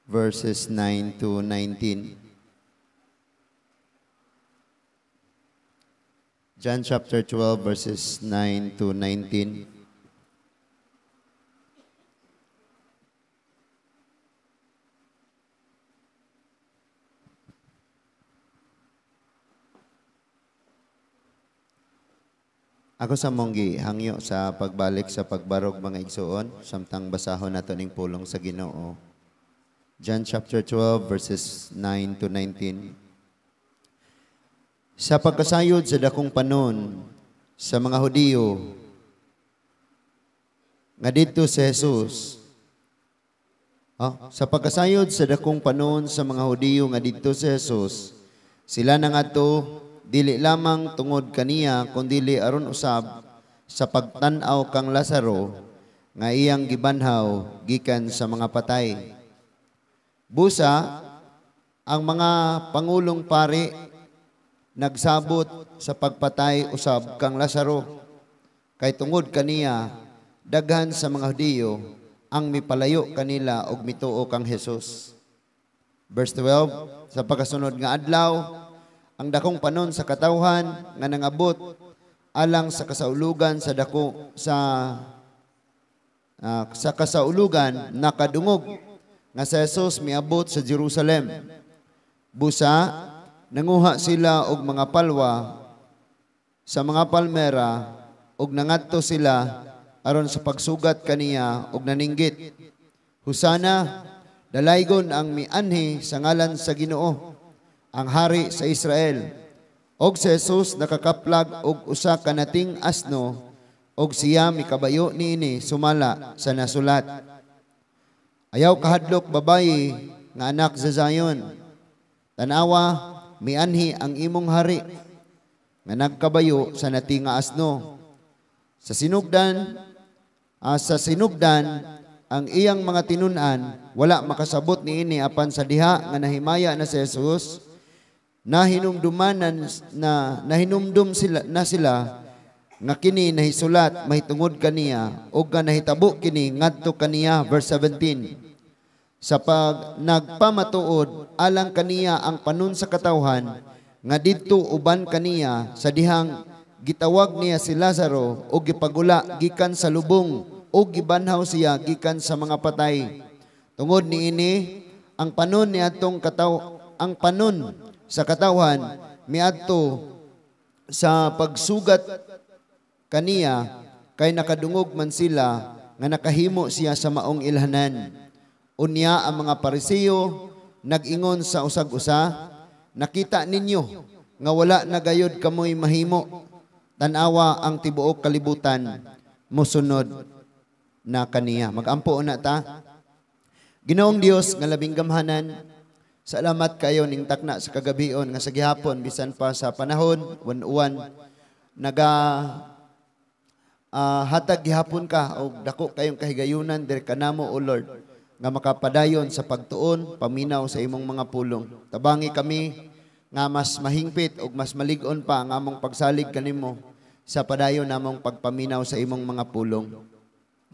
verses 9 to 19. John chapter 12, verses 9 to 19. Ako sa monggi hangyo sa pagbalik sa pagbarog, mga igsuon, samtang basahon nato ning pulong sa Ginoo. John chapter 12 verses 9 to 19. Sa pagkasayod sa dakong panon sa mga Hudiyo nga didto si Jesus, sa pagkasayod sa dakong panon sa mga Hudiyo nga didto si Jesus, sila nangadto dili lamang tungod kaniya kundili aron usab sa pagtan-aw kang Lazaro nga iyang gibanhaw gikan sa mga patay. Busa ang mga pangulong pari nagsabot sa pagpatay usab kang Lazaro, kay tungod kaniya daghan sa mga Hudiyo ang mipalayo kanila og mituo kang Jesus. Verse 12, sa pagkasunod nga adlaw, ang dakong panon sa katawhan nga nangabot alang sa kasaulugan sa dako sa kasaulugan nakadungog nga si Jesus miabot sa Jerusalem. Busa nanguha sila og mga palwa sa mga palmera og nangadto sila aron sa pagsugat kaniya og naninggit, "Hosana, dalaygon ang mianhi sa ngalan sa Ginoo, ang hari sa Israel." Og si Jesus nakakaplag og usa ka nating asno, og siya mikabayo niini sumala sa nasulat. "Ayaw kahadlok, babayi nga anak sa Zion. Tanawa, mianhi ang imong hari nga nagkabayo sa nating nga asno." Sa sinugdan ang iyang mga tinun-an wala makasabot niini, apan sa diha nga nahimaya na si Jesus, nahinumdumanan na nahinumdum sila na sila nga kini nahisulat mahitungod kaniya og nga nahitabo kini ngadto kaniya. Verse 17, sa pag nagpamatuod alang kaniya ang panon sa katawhan nga didto uban kaniya sa dihang gitawag niya si Lazaro og gipagula gikan sa lubong og gibanhaw siya gikan sa mga patay. Tungod niini ang panon niadtong kataw ang panon sa katawhan miadto sa pagsugat kaniya, kay nakadungog man sila nga nakahimo siya sa maong ilhanan. Unya ang mga Pariseo nag-ingon sa usag-usa, "Nakita ninyo nga wala na gayod kamoy mahimo. Tan-awa, ang tibuok kalibutan mosunod na kaniya." Magampo na ta. Ginoong Dios nga labing gamhanan, salamat kayo ning takna sa kagabion nga sa gihapon bisan pa sa panahon wan-uwan naga hatag gihapon ka og dako kayong kahigayunan diri kanamo, O Lord, nga makapadayon sa pagtuon paminaw sa imong mga pulong. Tabangi kami nga mas mahingpit og mas malig-on pa ang among pagsalig kanimo sa padayon namong pagpaminaw sa imong mga pulong.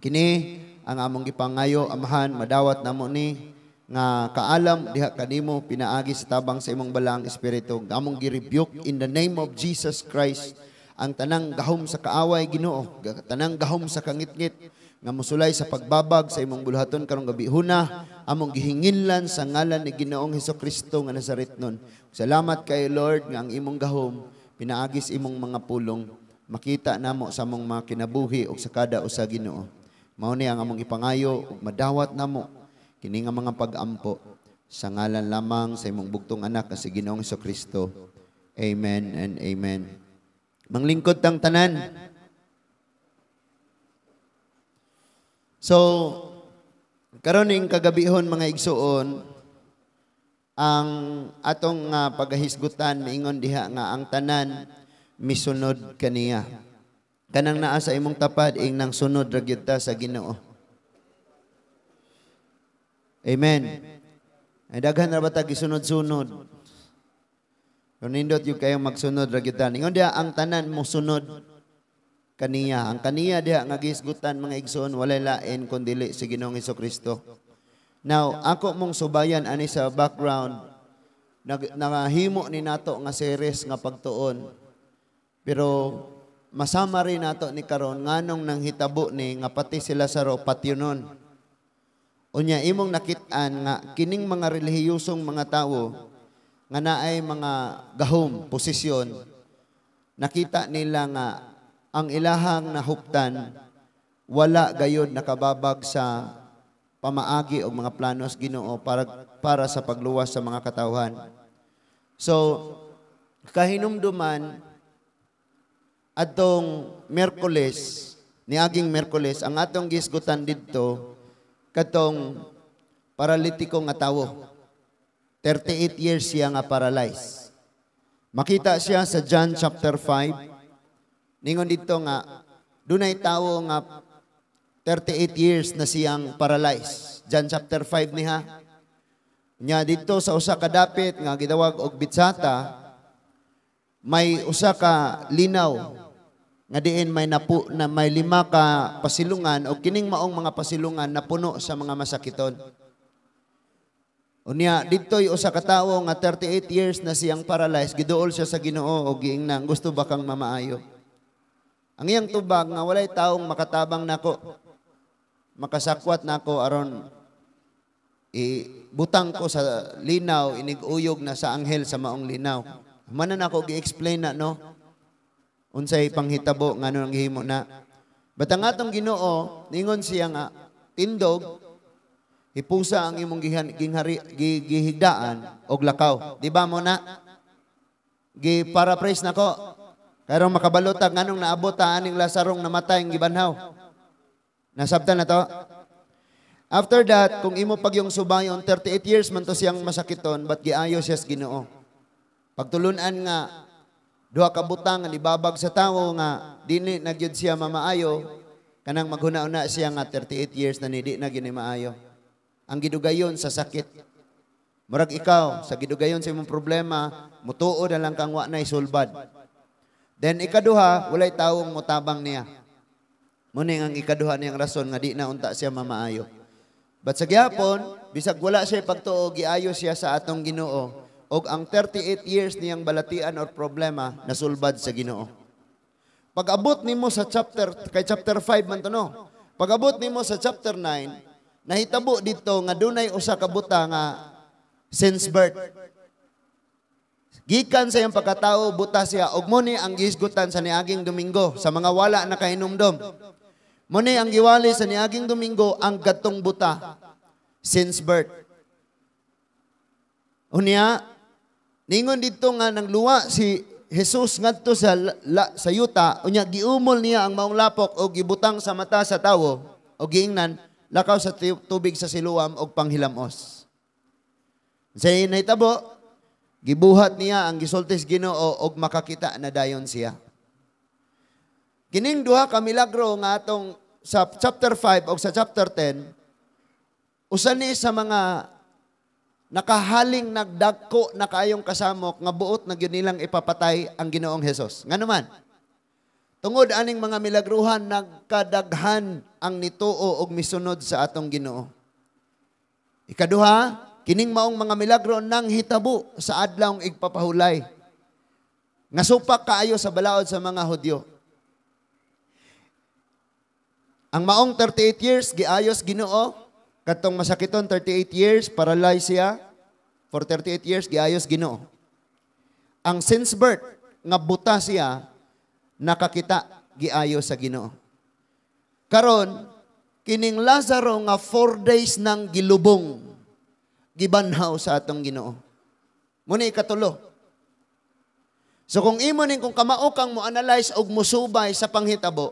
Kini ang among gipangayo, Amahan, madawat namo ni nga kaalam diha kanimo pinaagi sa tabang sa imong Balaang Espiritu. Among gi-rebuke in the name of Jesus Christ ang tanang gahom sa kaaway, Ginoo, tanang gahom sa kangitngit nga mosulay sa pagbabag sa imong buluhaton karong gabihuna, among gihinginlan sa ngalan ni Ginoong Hesukristo nga Nazaretnon. Salamat kay Lord nga ang imong gahom pinaagi sa imong mga pulong makita namo sa among mga kinabuhi ug sa kada usa, Ginoo. Mao ni ang among ipangayo ug madawat namo kini nga mga pag-ampo sa ngalan lamang sa imong bugtong anak nga si Ginoong Kristo. Amen and amen. Manglingkod tang tanan. So, karon ning kagabihon, mga igsuon, ang atong pagahisgutan miingon diha nga ang tanan misunod kaniya. Kanang naa sa imong tapad, ing nang sunod ra gyud ta sa Ginoo. Amen. Ay, daghan ra ba ta gisunod-sunod? Pero nindot yung kayong magsunod ra gyud ta. Ingon diha ang tanan mosunod kaniya. Ang kaniya diha nga gihisgutan, mga igsoon, walay lain kun dili si Ginoong Kristo. Now, ako mong subayan ani sa background, nangahimo ni nato nga series nga pagtuon. Pero masama rin nato ni karon nganong nanghitabo ni nga pati si Lazaro patyonon. Unya imong nakit-an nga kining mga relihiyosong mga tawo nga naay mga gahom, posisyon, nakita nila nga ang ilahang nahuptan wala gayod nakababag sa pamaagi og mga planos Ginoo para para sa pagluwas sa mga katawhan. So kahinumduman adtong Miyerkules, niaging Miyerkules, ang atong gisgutan didto katong paralitiko nga tawo. 38 years siya nga paralyzed. Makita siya sa John chapter 5. Ningon dito nga dunay tawo nga 38 years na siyang paralyzed. John chapter 5 niha. Nya dito sa usa ka dapit nga gitawag og Betsata, may usa ka linaw nga diin may napu, na may lima ka pasilungan og kining maong mga pasilungan napuno sa mga masakiton. Unya didto'y usa ka tawo nga 38 years na siyang paralyzed, giduol siya sa Ginoo og giingnan, "Gusto ba kang mamaayo?" Ang iyang tubag nga walay taong makatabang nako, makasakwat nako aron ibutang ko sa linaw, inig-uyog na sa anghel sa maong linaw. Manan ako gi-explain na, no? Unsay panghitabo ngano ang gihimo na. But ang atong Ginoo, ningon siya nga, "Tindog, hipusa ang imong ginghari, gihigdaan og lakaw." Di ba mo na? Gi-paraphrase nako. Karon makabalo ta nganong naabot ta aning Lazarong namatay ang gibanhaw. Nasabtan na to? After that, kung imo pag yung subayon, 38 years man to siyang masakiton, but giayo siya sa Ginoo. Pagtulunan nga, duha ka butang nga nibabag sa tawo nga dili na gyud siya mamaayo, kanang maghuna-una siya nga 38 years na ni, di na gyud ni maayo. Ang gidugayon sa sakit. Murag ikaw, sa gidugayon sa imong problema, mutuo na lang kang wa na isulbad. Then ikaduha, walay tawong mutabang niya. Muna ang ikaduha niyang rason nga di na unta siya mamaayo. But sa gihapon, bisag wala siya pagtuo, giayo siya sa atong Ginoo. Og ang 38 years niyang balatian or problema, nasulbad sa Ginoo. Pag-abot nimo sa chapter, kay chapter 5 man to, no? Pag-abot nimo sa chapter 9, nahitabo dito nga dunay usa ka buta nga since birth. Gikan sa iyang pagkatao, buta siya. Og mo ni ang gihisgutan sa niaging Domingo, sa mga wala na kahinumdom. Mo ni ang giwali sa niaging Domingo, ang gatong buta since birth. Unya, ningon dito nga nang luwa si Jesus ngadto sa yuta, unya giumol niya ang maong lapok og gibutang sa mata sa tawo og giingnan, "Lakaw sa tubig sa Siloam og panghilamos." Sa nahitabo, gibuhat niya ang gisulti sa Ginoo og makakita na dayon siya. Kining duha ka milagro nga atong sa chapter 5 o sa chapter 10, usa ni sa mga nakahaling nagdagko na kaayong kasamok nga buot na gyud nilang ipapatay ang Ginoong Hesus. Ngano man? Tungod aning mga milagruhan, nagkadaghan ang nituo og misunod sa atong Ginoo. Ikaduha, kining maong mga milagro nang hitabo sa adlawng igpapahulay nga supak kaayo sa balaod sa mga Hudyo. Ang maong 38 years giayos Ginoo, katong masakiton 38 years, paralyzed siya for 38 years, giayos Ginoo. Ang since birth nga buta siya, nakakita, giayo sa Ginoo. Karon, kining Lazaro nga 4 days nang gilubong, gibanhaw sa atong Ginoo. Muna ikatulo. So kung imo ning kung kamao kang mo analyze og musubay sa panghitabo,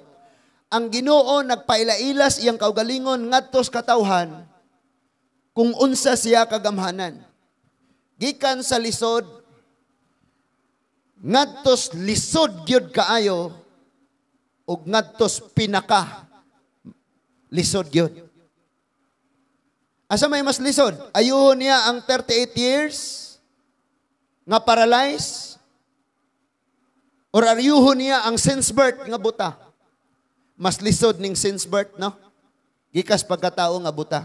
ang Ginoo nagpailailas iyang kaugalingon ngadto sa katawhan kung unsa siya kagamhanan. Gikan sa lisod ngadtos lisod gyud kaayo ug ngadtos pinaka lisod gyud. Asa may mas lisod? Ayuhon niya ang 38 years nga paralyzed or ayuhon niya ang since birth nga buta? Mas lisod ning since birth, no? Gikas pagkatao nga buta.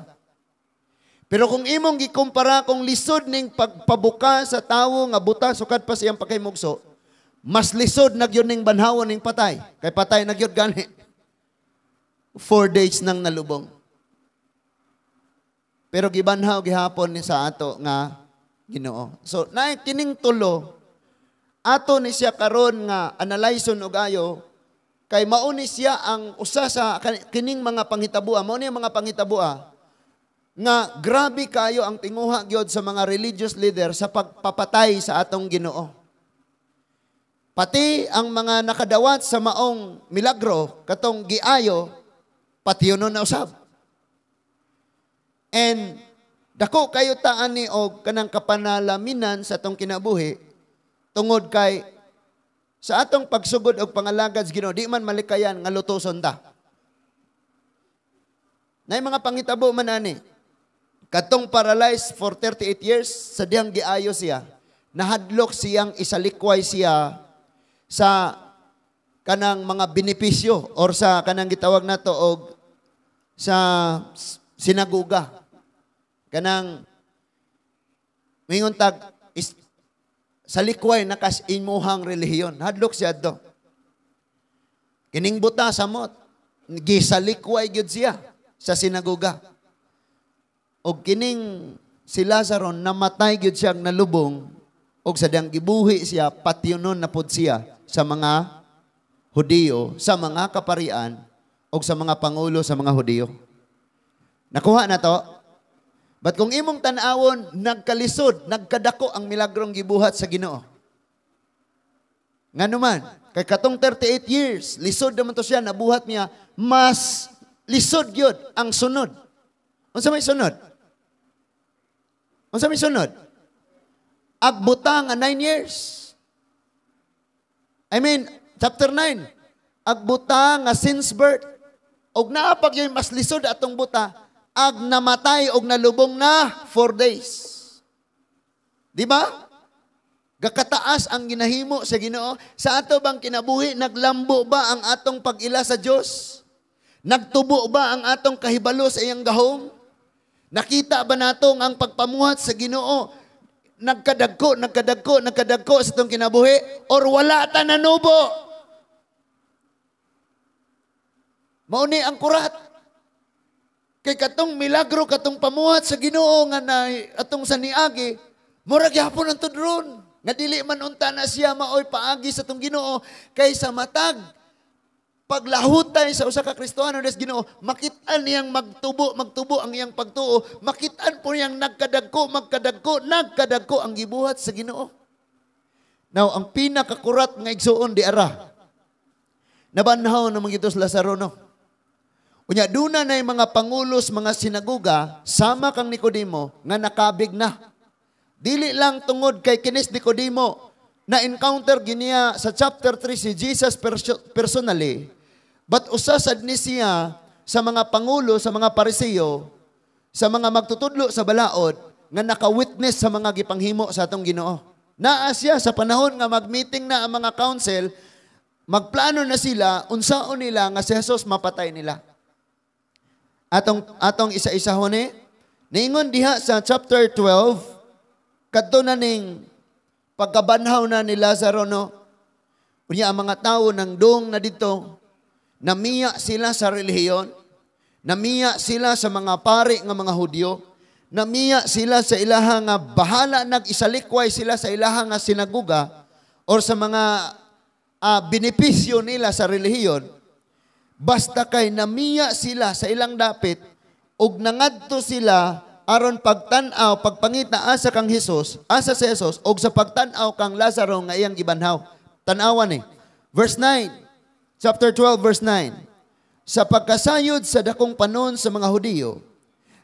Pero kung imong gikumpara kung lisod ning pagpabuka sa tawo nga buta sukad pa siyang pagkahimugso, mas lisod na gyud ning banhawon ning patay. Kay patay na gyud gani. 4 days nang nalubong. Pero gibanhaw gihapon ni sa ato nga Ginoo. So, na kining tulo, ato ni siya karon nga analyson og ayo kay mao ni siya ang usa sa kining mga panghitaboa, mao ni ang mga panghitaboa nga grabe kayo ang tinguha gyud sa mga religious leader sa pagpapatay sa atong Ginoo. Pati ang mga nakadawat sa maong milagro katong giayo, patyonon na usab. And dako kayo taan ni og kanang kapanalaminan sa atong kinabuhi tungod kay sa atong pagsugod og pangalagad sa Ginoo, di man malikayan nga lutuson ta. Nay mga pangitabo man ani. Katong paralyzed for 38 years, sa diyang giayo siya, nahadlok siyang isalikway siya sa kanang mga benepisyo or sa kanang gitawag nato og sa sinaguga. Kanang mingon tag is, salikway na kas imuhang relihiyon. Hadlok siya do. Kining buta samot, gisalikway gyud siya sa sinaguga. Og kining si Lazaro, namatay gyud siya nalubong og sa diyang gibuhi siya, patyonon na pud siya sa mga Hudiyo, sa mga kaparian og sa mga pangulo sa mga Hudiyo. Nakuha na to? But kung imong tan-awon, nagkalisod, nagkadako ang milagrong gibuhat sa Ginoo. Ngano man, kay katong 38 years, lisod naman to siya, nabuhat niya, mas lisod gyud ang sunod. Unsa may sunod? Unsa may sunod? Agbuta nga 9 years. I mean, chapter 9. Agbuta nga since birth. Og naa pa gyud mas lisod atong buta, ag namatay og nalubong na 4 days. Di ba? Gakataas ang ginahimo sa Ginoo. Sa ato bang kinabuhi, naglambo ba ang atong pag-ila sa Dios? Nagtubo ba ang atong kahibalo sa iyang gahom? Nakita ba nato ang pagpamuhat sa Ginoo? Nagkadagko, nagkadagko, nagkadagko sa atong kinabuhi or wala ta nanubo? Mao ni ang kurat. Kay katong milagro, katong pamuhat sa Ginoo nga na atong sa niagi, mura gyapon ang tudron. Nga dili man unta na siya maoy paagi sa atong Ginoo kay sa matag paglahutay sa usa ka Kristohano des Ginoo, makit-an niyang magtubo, magtubo ang iyang pagtuo, makit-an po niyang nagkadagko, magkadagko, nagkadagko ang gibuhat sa Ginoo. Now, ang pinakakurat nga igsuon di ara, nabanhaw na mga sa Lazaro, no? Unya, duna na yung mga pangulos, mga sinaguga, sama kang Nicodemo, nga nakabig na. Dili lang tungod kay kinis Nicodemo, na encounter giniya sa chapter 3 si Jesus personally, but usa sad ni siya sa mga pangulo, sa mga Pariseo, sa mga magtutudlo sa balaod, nga naka-witness sa mga gipanghimo sa atong Ginoo. Naa siya sa panahon nga mag-meeting na ang mga council, magplano na sila, unsaon nila nga si Jesus mapatay nila. Atong isa-isahon ni, niingon diha sa chapter 12, kadto na ning pagkabanhaw na ni Lazaro, no? Unya ang mga tao nang dong na dito, namiya sila sa relihiyon, namiya sila sa mga pari nga mga Hudyo, namiya sila sa ilaha nga bahala nag-isalikway sila sa ilaha nga sinaguga or sa mga benepisyo nila sa relihiyon, basta kay namiya sila sa ilang dapit ug nangadto sila aron pagtan-aw, pagpangita asa kang Hesus, asa si Hesus og sa pagtan-aw kang Lazaro nga iyang gibanhaw. Tan-awan ni. Verse 9, chapter 12 verse 9. Sa pagkasayod sa dakong panon sa mga Hudiyo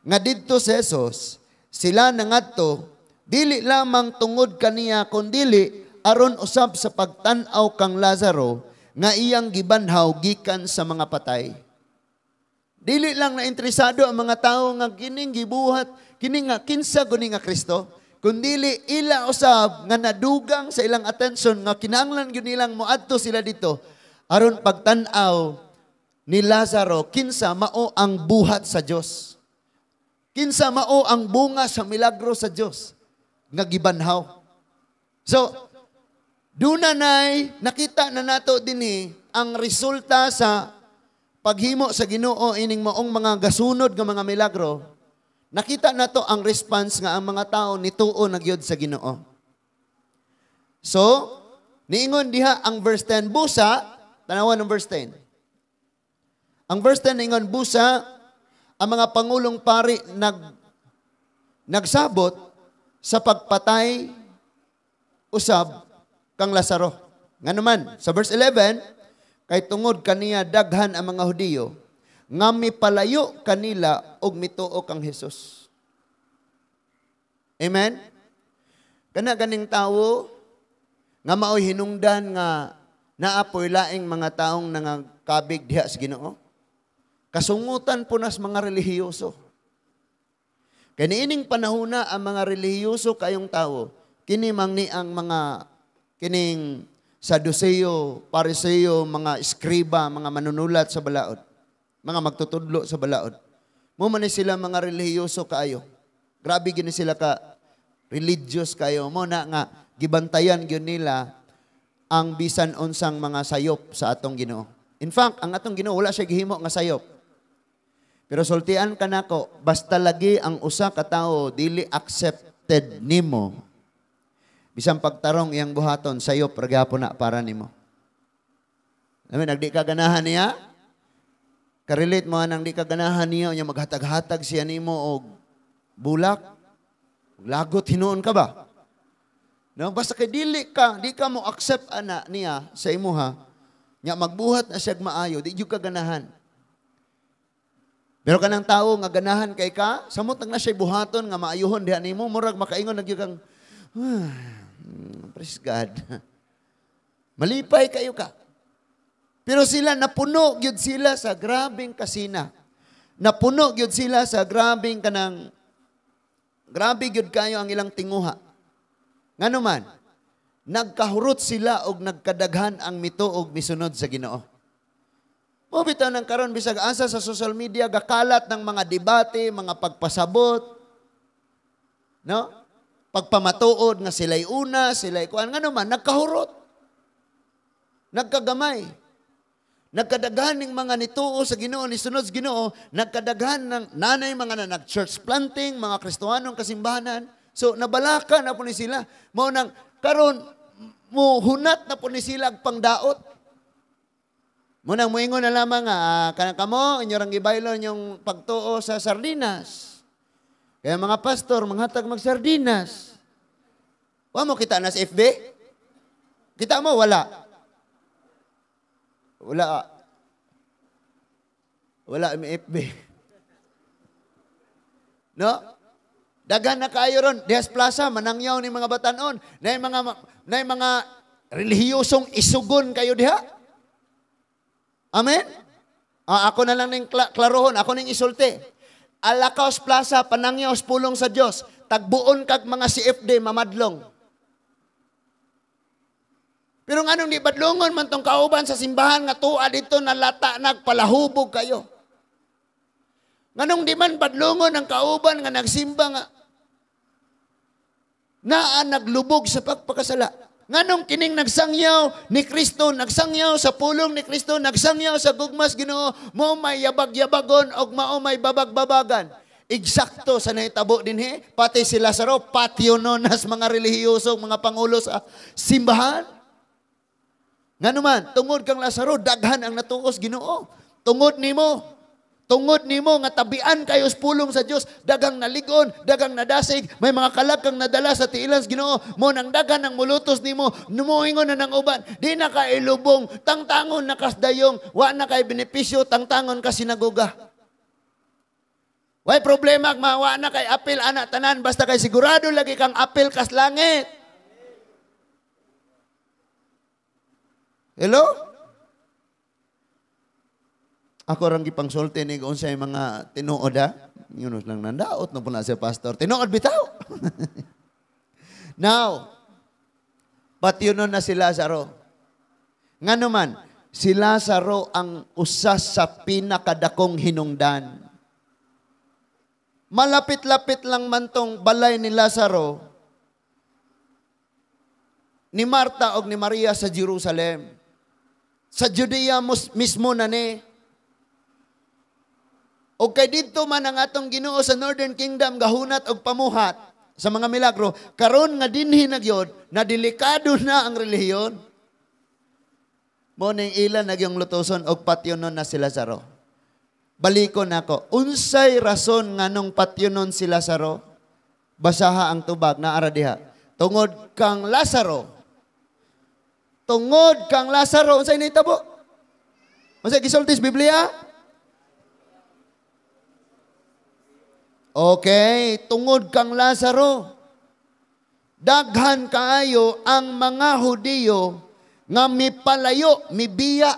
nga didto si Hesus, sila nangadto dili lamang tungod kaniya kundili aron usab sa pagtan-aw kang Lazaro nga iyang gibanhaw gikan sa mga patay. Dili lang na interesado ang mga tao nga kining gibuhat, kini nga kinsa guni nga Kristo, kundili ila usab nga nadugang sa ilang attention nga kinahanglan gyud nilang moadto sila dito aron pagtan-aw ni Lazaro kinsa mao ang buhat sa Dios. Kinsa mao ang bunga sa milagro sa Dios nga gibanhaw. So, duna nay nakita na nato dinhi ang resulta sa paghimo sa Ginoo ining maong mga gasunod nga mga milagro. Nakita nato ang response nga ang mga tao nituo na gyud sa Ginoo. So, niingon diha ang verse 10, busa, tanawan ang verse 10. Ang verse 10 niingon, busa, ang mga pangulong pari nagsabot sa pagpatay usab kang Lazaro. Nga naman, sa verse 11, kay tungod kaniya daghan ang mga Hudiyo nga mipalayo kanila og mituo kang Jesus. Amen? Kana ganing tawo nga maoy hinungdan nga naa poy laing mga taong nangakabig diha sa Ginoo. Kasungutan po nas mga relihiyoso. Kay niining panahona ang mga relihiyoso kayong tawo, kini mang ni ang mga kining Saduseo, Pariseo, mga eskriba, mga manunulat sa balaod, mga magtutudlo sa balaod. Mo man ni sila mga relihiyoso kaayo. Grabe gini sila ka religious kayo. Mo na nga gibantayan gyud nila ang bisan unsang mga sayop sa atong Ginoo. In fact, ang atong Ginoo wala siya gihimo nga sayop. Pero sultian ka nako, basta lagi ang usa ka tawo dili accepted nimo. Bisan pagtarong iyang buhaton, sayop ra gyapon na para nimo. Amen, nagdi ka ganahan niya? Ka-relate mo nang di ka ganahan niya, unya maghatag-hatag siya nimo og bulak. Lagot hinuon ka ba? No, basta kay dili ka, di ka mo accept ana niya sa imuha, nya magbuhat na siya maayo, di jud ka ganahan. Pero kanang tao nga ganahan kay ka, samot na siya buhaton nga maayuhon diha nimo, murag makaingon na gyud kang, ah, praise God. Malipay kayo ka. Pero sila napuno gyud sila sa grabeng kasina. Napuno gyud sila sa grabeng kanang grabe gyud kayo ang ilang tinguha. Ngano man, nagkahurot sila og nagkadaghan ang mituo og misunod sa Ginoo. Mo bitaw nang karon bisag asa sa social media gakalat ng mga debate, mga pagpasabot. No? Pagpamatuod nga sila'y una, sila'y kuan, ngano man nagkahurot. Nagkagamay. Nagkadaghan ng mga nituo sa Ginoo, ni sunod sa Ginoo, nagkadaghan ng nanay mga na nag-church planting, mga Kristohanong kasimbahanan. So nabalaka na po ni sila. Mao nang karon mo hunat na po ni sila ang pangdaot. Mo nang moingon na lamang nga kanang kamo inyo rang gibaylon yung pagtuo sa sardinas. Kaya mga pastor manghatag mag sardinas. Wa mo kita na sa FB? Kita mo wala. Wala. Wala may FB. No? Daghan na kaayo ron, Diaz Plaza, manangyaw ni mga batanon, na mga relihiyosong isugon kayo diha. Amen? Ah, ako na lang ning klarohon, ako ning isulti. Alakaos Plaza, panangyaw pulong sa Dios. Tagbuon kag mga CFD mamadlong. Pero nganong di badlongon man tong kauban sa simbahan nga tuwa dito na lata nagpalahubog kayo? Nganong di man badlongon ang kauban nga nagsimba nga naa naglubog sa pagpakasala? Nganong kining nagsangyaw ni Kristo, nagsangyaw sa pulong ni Kristo, nagsangyaw sa gugmas Ginoo, mo may yabag-yabagon og mao may babag-babagan? Eksakto sa nahitabo dinhi, pati si Lazaro, patyo nas mga relihiyoso, mga pangulo sa simbahan. Ngano man, tungod kang Lazaro, daghan ang natuos Ginoo. Tungod nimo nga tabian kayo sa pulong sa Dios, daghang naligon, daghang nadasig, may mga kalag kang nadala sa tiilan sa Ginoo, mo nang daghan ang mulutos nimo, numuingon na ng uban, di na ka ilubong, tangtangon na kasdayong, wa na kay benepisyo, tangtangon ka sinagoga. Way problema, mawa na kay apil ana tanan, basta kay sigurado lagi kang apil kas langit. Hello? Ako rang gipangsulti ni kung unsay mga tinuod ha. Yun lang nandaot na po na siya pastor. Tinuod bitaw. Now, patyo nun na si Lazaro. Ngano man, si Lazaro ang usa sa pinakadakong hinungdan. Malapit-lapit lang man tong balay ni Lazaro, ni Marta og ni Maria sa Jerusalem. Sa Judea mismo na ni. Og kay didto man ang atong Ginoo sa Northern Kingdom gahunat og pamuhat sa mga milagro, karon nga dinhi na gyud, na delikado na ang relihiyon. Mo ning ilan nagyong lutoson og patyonon na si Lazaro. Balikon nako, unsay rason nganong patyonon si Lazaro? Basaha ang tubag naara diha. Tungod kang Lazaro. Tungod kang Lazaro, unsay nahitabo? Unsay gisulti sa Biblia? Okay, tungod kang Lazaro. Daghan kaayo ang mga Hudiyo nga mipalayo, mibiya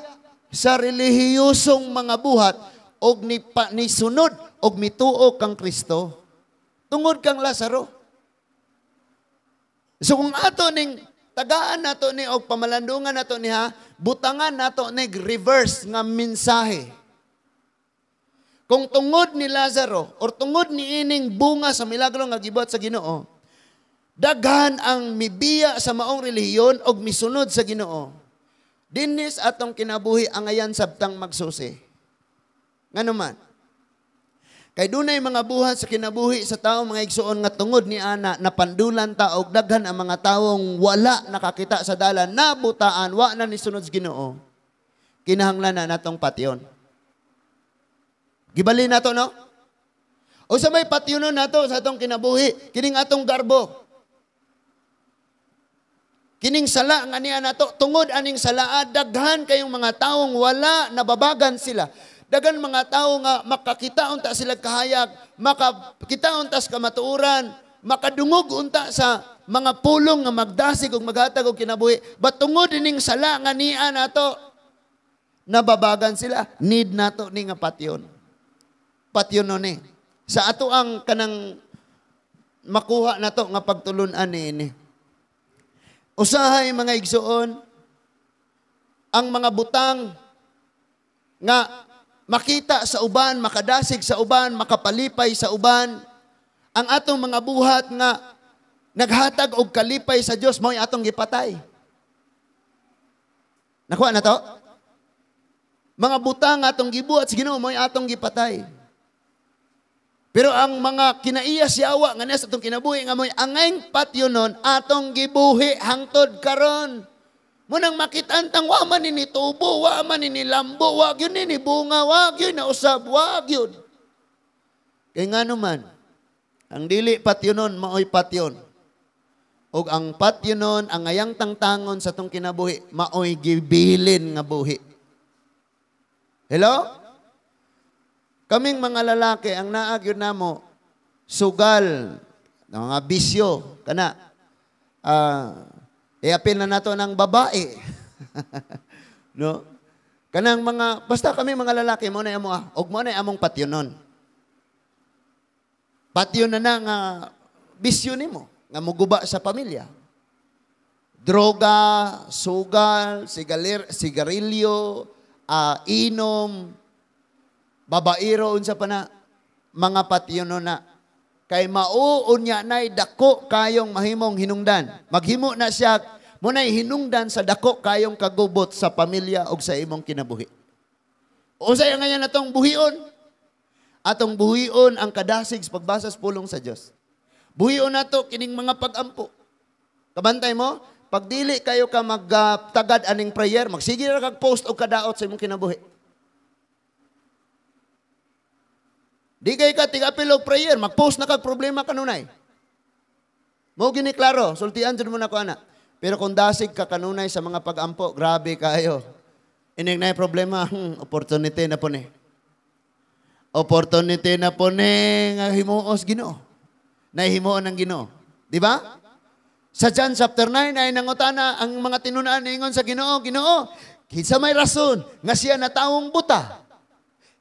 sa relihiyosong mga buhat og nisunod og mituo kang Kristo. Tungod kang Lazaro. So kung ato ning tagaan nato ni og pamalandungan nato niha, butangan nato nig reverse nga mensahe. Kung tungod ni Lazaro or tungod ni ining bunga sa milagro nga gibuhat sa Ginoo, daghan ang mibiya sa maong relihiyon og misunod sa Ginoo. Dinhis atong kinabuhi angayan sabtang magsusi. Ngano man? Kay dunay mga buhat sa kinabuhi sa tao mga igsuon nga tungod ni ana napandulan ta og daghan ang mga tawong wala nakakita sa dalan, nabutaan, wa na nisunod sa Ginoo. Kinahanglan na natong patyon. Gibali nato, no? O sa may patyonon nato sa atong kinabuhi, kining atong garbo. Kining sala nga niya nato, tungod aning salaa, daghan kayong mga taong wala nababagan sila. Daghan mga tao nga makakita unta sila kahayag, makakita unta sa kamatuoran, makadungog unta sa mga pulong nga magdasig ug maghatag og kinabuhi. But tungod ining sala nga niya nato, nababagan sila. Need nato ni nga patyon. Patyon nun eh. Sa ato ang kanang makuha nato nga pagtulunan niini. Usahay mga igsuon, ang mga butang nga makita sa uban, makadasig sa uban, makapalipay sa uban, ang atong mga buhat nga naghatag og kalipay sa Dios mao'y atong gipatay. Nakuha na to? Mga butang atong gibuhat sa Ginoo mao'y atong gipatay. Pero ang mga kinaiya siyawa nga niya sa atong kinabuhi nga mo'y angayng patyonon atong gibuhi hangtod karon. Munang makitaan tang wa man ni tubo, wa man ni lambo, wa gyud ni bunga, wa gyud na usab, wa gyud. Kay ngano man, ang dili patyonon maoy patyon. Og ang patyonon ang ayang tangtangon sa atong kinabuhi maoy gibilin nga buhi. Hello? Kaming mga lalaki, ang naag yun namo, sugal, mga bisyo, kana, iapil na nato ng babae. No? Kanang mga, basta kami mga lalaki, mo na amo, og mo na among patyonon. Patyon na na nga bisyo nimo, nga muguba sa pamilya. Droga, sugal, sigarilyo, inom, babairo unsa pa na mga patyonon na. Kay mauunya nay dako kayong mahimong hinungdan. Maghimo na siya munay hinungdan sa dako kayong kagubot sa pamilya og sa imong kinabuhi. Unsay ngayon atong buhion? Atong buhion ang kadasig sa pagbasa sa pulong sa Dios. Buhion nato kining mga pagampo. Kabantay mo, pagdili kayo ka magtagad aning prayer, magsige ra kag post og kadaot sa imong kinabuhi. Di kay ka tig-apil og prayer, mag-post na kag problema kanunay. Mo gini klaro, sultian jud mo na ko ana. Pero kung dasig ka kanunay sa mga pag-ampo, grabe kayo. Inig na problema, opportunity na po ni. Opportunity na po ni nga himuos Ginoo. Nahimuon ng Ginoo. Di ba? Sa John chapter 9 ay nangutana ang mga tinun-an niingon sa Ginoo, Ginoo, kinsa may rason nga siya natawong buta?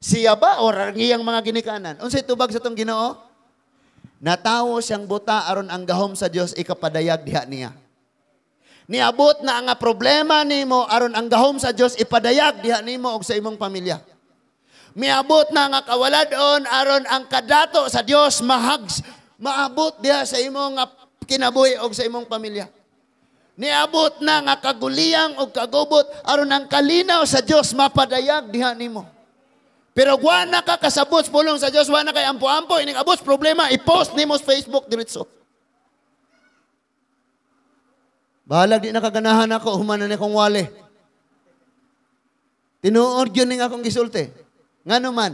Siya ba o ang iyang mga ginikanan? Unsay tubag sa tong Ginoo? Natawo siyang buta aron ang gahom sa Dios ikapadayag diha niya. Niabot na ang problema nimo aron ang gahom sa Dios ipadayag diha nimo og sa imong pamilya. Miabot na nga kawaladon aron ang kadato sa Dios mahags maabot diha sa imong nga kinabuhi og sa imong pamilya. Niabot na nga kaguliyang og kagubot aron ang kalinaw sa Dios mapadayag diha nimo. Pero wa na ka kasabot sa pulong sa Dios, wa na kay ampo-ampo ining abot problema, i-post nimo sa Facebook diretso. Bahalag di nakaganahan ako, human na ni akong wale. Tinuod yun ning akong gisulti. Ngano man,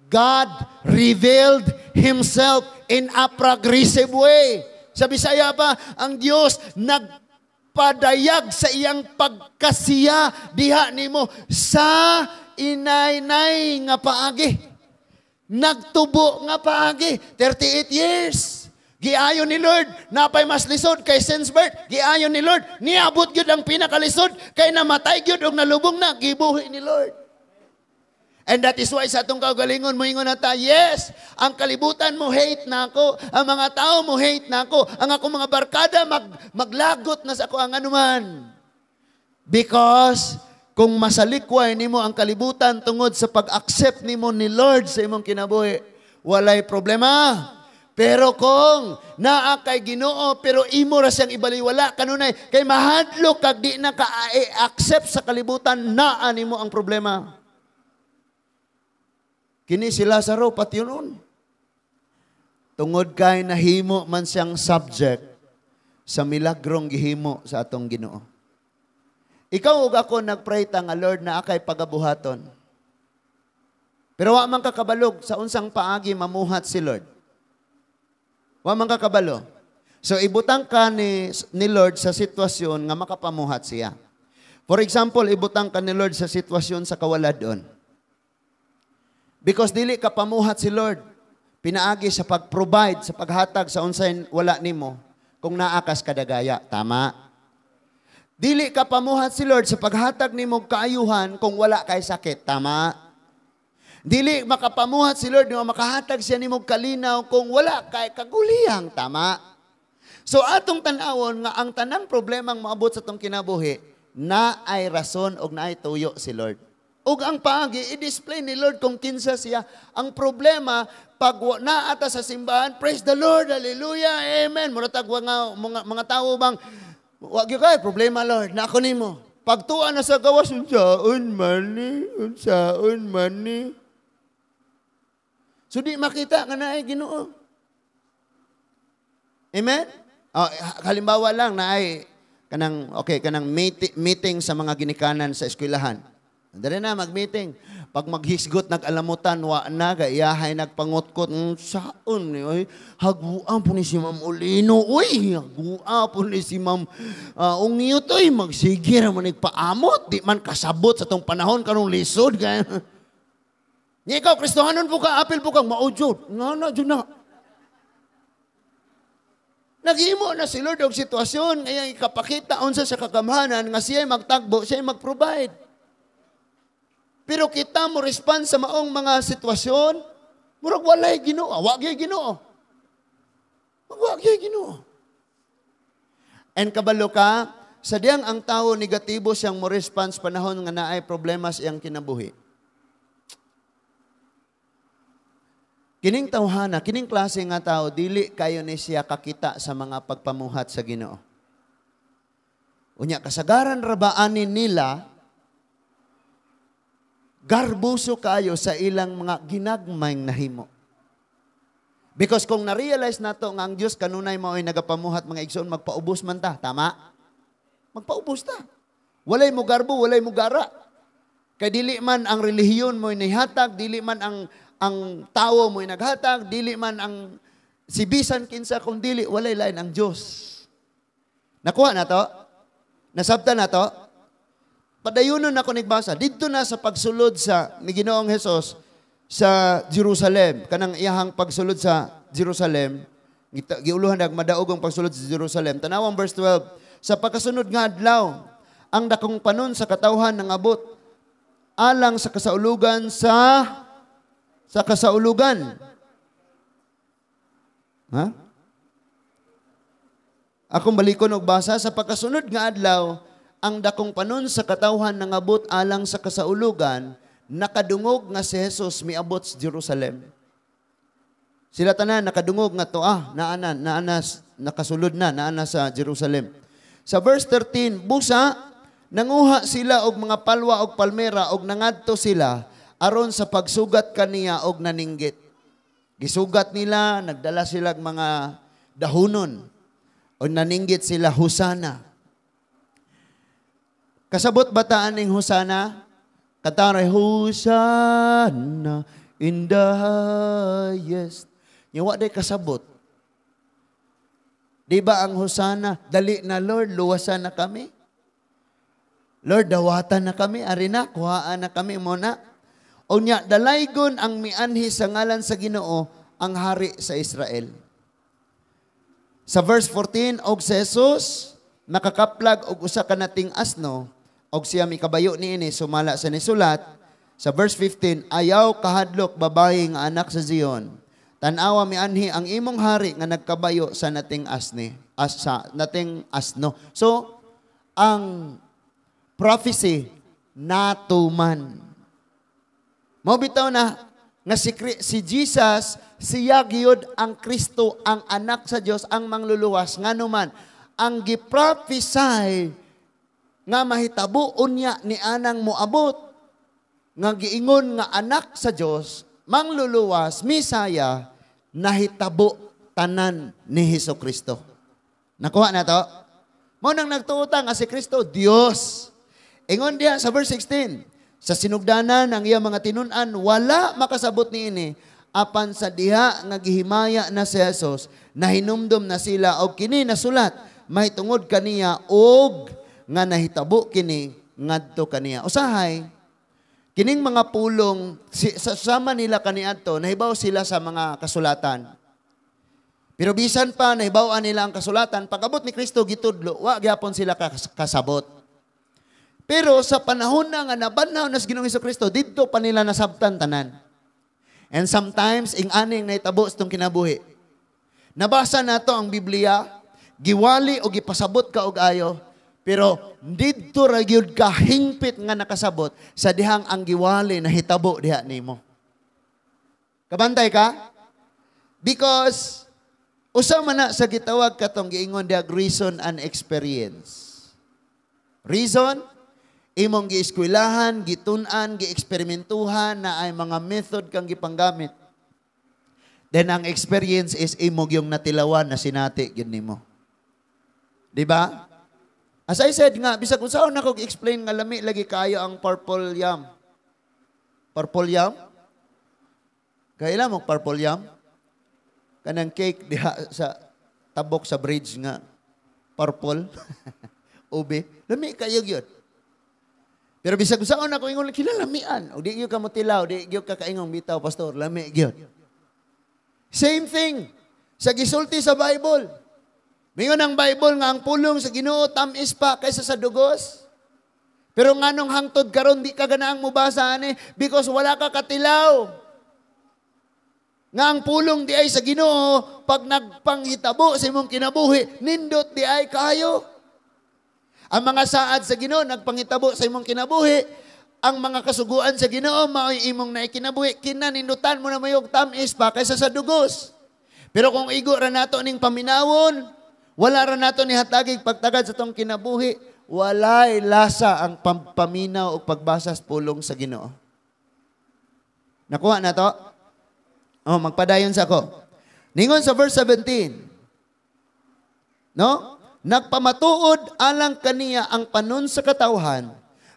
God revealed Himself in a progressive way. Sa Bisaya pa, ang Dios nagpadayag sa iyang pagkasiya diha nimo sa inaynay nga paagi. Nagtubo nga paagi. 38 years. Giayon ni Lord, napay mas lisod kay since birth. Giayon ni Lord, niabot gyud ang pinakalisod kay namatay gyud og nalubong na, gibuhi ni Lord. And that is why sa atong kaugalingon moingon na ta, yes, ang kalibutan mo hate na ako, ang mga tao mo hate na ako, ang akong mga barkada maglagot na sa ako ang anuman. Because kung masalikway nimo ang kalibutan tungod sa pag-accept nimo ni Lord sa imong kinabuhi, walay problema. Pero kung naa kay Ginoo pero imo ra siyang ibaliwala kanunay kay mahadlok kag di na ka-accept sa kalibutan, naa nimo ang problema. Kini si Lazaro patyonon. Tungod kay nahimo man siyang subject sa milagrong gihimo sa atong Ginoo. Ikaw ug ako nagpray ta nga Lord naa kay pagabuhaton. Pero wa man kakabalog sa unsang paagi mamuhat si Lord. Wa man kakabalo. So ibutang ka ni Lord sa sitwasyon nga makapamuhat siya. For example, ibutang ka ni Lord sa sitwasyon sa kawaladon. Because dili ka pamuhat si Lord, pinaagi sa pag-provide, sa paghatag sa unsay wala nimo, kung naakas kadagaya. Tama? Dili ka pamuhat si Lord sa paghatag nimo kaayuhan kung wala kay sakit. Tama? Dili makapamuhat si Lord nga makahatag siya nimo kalinaw kung wala kay kaguliyang. Tama? So atong tan-awon nga ang tanang problemang maabot sa atong kinabuhi, naay rason og naay tuyo si Lord. Ug ang paagi, i-display ni Lord kung kinsa siya. Ang problema, pag naata sa simbahan, praise the Lord, hallelujah, amen. Mura tag mga tao bang, wag yun kay, problema Lord, na ako nimo. Pagtuwa na sa gawas, unsaon man ni, unsaon man ni. So di makita nga naay Ginoo. Amen? Oh, halimbawa lang naay kanang okay kanang meeting sa mga ginikanan sa eskwelahan. Dali na mag-meeting. Pag maghisgot nag-alamutan wa na gaiyahay nagpangutkot saon ni oy hagua po ni si Ma'am Olino oy hagua po ni si Ma'am Ungiyot oy magsige ra man nagpaamot di man kasabot sa tong panahon karong lisod kay. Nya ikaw Kristohanon po ka apil po kang maujod nga na jud na. Naghimo na si Lord og sitwasyon ngayang ikapakita unsa sa kagamhanan nga siya magtagbo, siya mag-provide. Pero kita mo respond sa maong mga sitwasyon, murag walay Ginoo, wa gyud Ginoo. Wa gyud Ginoo. And kabalo ka, sa diyang ang tao negatibo siyang mo response panahon nga naay problema sa iyang kinabuhi. Kining tawhana, kining klase nga tao, dili kayo ni siya kakita sa mga pagpamuhat sa Ginoo. Unya kasagaran rabaanin nila garbuso kayo sa ilang mga ginagmayng nahimo. Because kung na-realize nato nga ang Dios kanunay mao'y nagapamuhat mga igsoon, magpaubos man ta, tama? Magpaubos ta. Walay mo garbo, walay mo gara. Kay dili man ang relihiyon mo'y nihatag, dili man ang tao mo'y naghatag, dili man ang sibisan kinsa kung dili, walay lain ang Dios. Nakuha na to? Nasabta na to? Padayunon ako nagbasa. Didto na sa pagsulod sa ni Ginoong Hesus sa Jerusalem. Kanang iyahang pagsulod sa Jerusalem, giuluhan nag madaog ang pagsulod sa Jerusalem. Tanawang verse 12. Sa pagkasunod nga adlaw, ang dakong panon sa katawhan nangabot alang sa kasaulugan sa kasaulugan. Ha? Akong balikon og basa sa pagkasunod nga adlaw, ang dakong panon sa katawhan nangabot alang sa kasaulugan, nakadungog nga si Jesus miabot sa Jerusalem. Sila tanan nakadungog nga to naa na naa na nakasulod na naa na sa Jerusalem. Sa verse 13, busa nanguha sila og mga palwa og palmera og nangadto sila aron sa pagsugat kaniya og naninggit. Gisugat nila, nagdala sila og mga dahunon o naninggit sila, "Hosana." Kasabot ba ta aning Hosana? Katara, "Hosanna in the highest." Nya wa day kasabot. Di ba ang Hosana, "Dali na Lord, luwasan na kami. Lord, dawatan na kami, ari na, kuhaan na kami mo na." O nya, "Dalaygon ang mianhi sa ngalan sa Ginoo, ang hari sa Israel." Sa verse 14, og si Jesus, nakakaplag og usa ka nating asno, og siya mikabayo niini sumala sa nisulat. Sa verse 15, "Ayaw kahadlok, babayi nga anak sa Zion. Tan-awa, mianhi ang imong hari nga nagkabayo sa nating asni, as, sa nating asno." So, ang prophecy natuman. Mao bitaw na nga si Jesus siya gyud ang Kristo, ang anak sa Dios, ang mangluluwas, nganuman ang gi-prophesy nga mahitabo unya ni anang moabot nga giingon nga anak sa Dios, mangluluwas, Misaya, nahitabo tanan ni Hesus Kristo. Nakuha na to? Mao nang nagtuo ta nga si Kristo Dios. Ingon diha sa verse 16, sa sinugdanan ang iyang mga tinun-an wala makasabot niini, apan sa diha nga gihimaya na si Jesus, nahinumdom na sila og kini nasulat mahitungod kaniya og nga nahitabo kini ngadto kaniya. Usahay kining mga pulong sa sama nila kaniadto, nahibaw sila sa mga kasulatan. Pero bisan pa nahibaw-an nila ang kasulatan, pag-abot ni Kristo gitudlo, wa gyapon sila kasabot. Pero sa panahon na nga nabanhaw na sa Ginoong Kristo, didto pa nila nasabtan tanan. And sometimes, ing-aning nahitabo sa itong kinabuhi. Nabasa nato ang Biblia, giwali o gipasabot ka og ayo, pero didto ra gyud ka hingpit nga nakasabot sa dihang ang giwali nahitabo diha nimo. Kabantay ka? Because usa man na sa gitawag katong giingon diha reason and experience. Reason, imong gieskwelahan, gitun-an, gieksperimentuhan na ay mga method kang gipanggamit. Then ang experience is imo yung natilawan na sinati gyud nimo. Di ba? As I said nga, bisag unsaon nako explain nga lami lagi kayo ang purple yam. Purple yam? Kaila mo purple yam? Kanang cake diha sa tabok sa bridge nga purple. Ube. Lami kayo gyud. Pero bisag unsaon ako ingon kinalamian. O di gyud ka motilaw, di gyud ka kaingong bitaw, pastor, lami gyud. Same thing sa gisulti sa Bible. Mingon ang Bible nga ang pulong sa Ginoo tamis pa kaysa sa dugos. Pero nganong hangtod karon di ka ganaang mobasa ani? Because wala ka katilaw nga ang pulong di ay sa Ginoo, pag nagpanghitabo sa imong kinabuhi, nindot di ay kayo. Ang mga saad sa Ginoo nagpangitabo sa imong kinabuhi, ang mga kasuguan sa Ginoo mao'y imong naikinabuhi, kinanindutan mo na mayog tamis pa kaysa sa dugos. Pero kung igo ra nato ning paminawon, wala ra nato ni hatagig pagtagad sa tong kinabuhi, walay lasa ang paminaw o pagbasa sa pulong sa Ginoo. Nakuha na to? Oh, magpadayon sa ako. Ningon sa verse 17. No? Nagpamatuod alang kaniya ang panon sa katawhan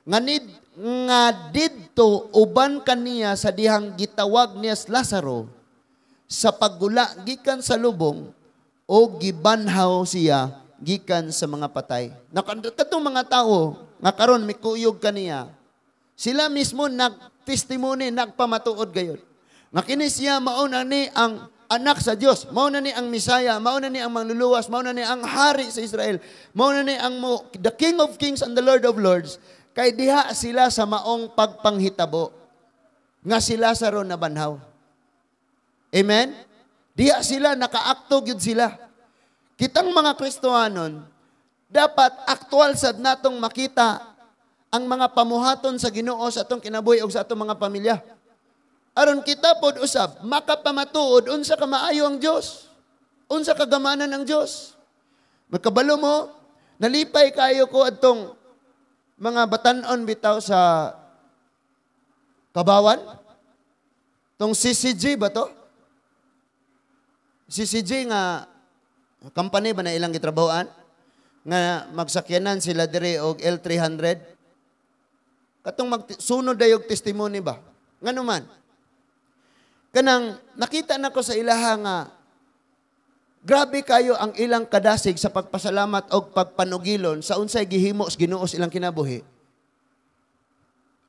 nga didto uban kaniya sa dihang gitawag niya si Lazaro sa paggula gikan sa lubong o gibanhaw siya gikan sa mga patay. Katong mga tao nga karon mikuyog kaniya, sila mismo nagtestimony, nagpamatuod gayod nga kini siya mao na ni ang anak sa Dios, mao na ni ang Misaya, mao na ni ang manluluwas, mao na ni ang hari sa Israel, mao na ni ang the King of Kings and the Lord of Lords, kay diha sila sa maong pagpanghitabo nga si Lazaro nabanhaw. Amen? Diha sila, nakaakto gyud sila. Kitang mga Kristohanon, dapat aktual sad natong makita Ang mga pamuhaton sa Ginoo sa atong kinabuhi ug sa atong mga pamilya. Aron kita pod usab makapamatuod unsa ka maayo ang Dios. Unsa kagamanan ang Dios. Magkabalo mo, nalipay kayo ko adtong mga batan-on bitaw sa Kabawan. Tong CCG ba to? CCG nga company ba na ilang gitrabahoan? Nga magsakyanan sila diri og L300. Katong magsunod dayog testimony ba? Ngano man? Kanang nakita nako sa ilaha nga grabe kayo ang ilang kadasig sa pagpasalamat og pagpanugilon sa unsay gihimo sa Ginoo sa ilang kinabuhi.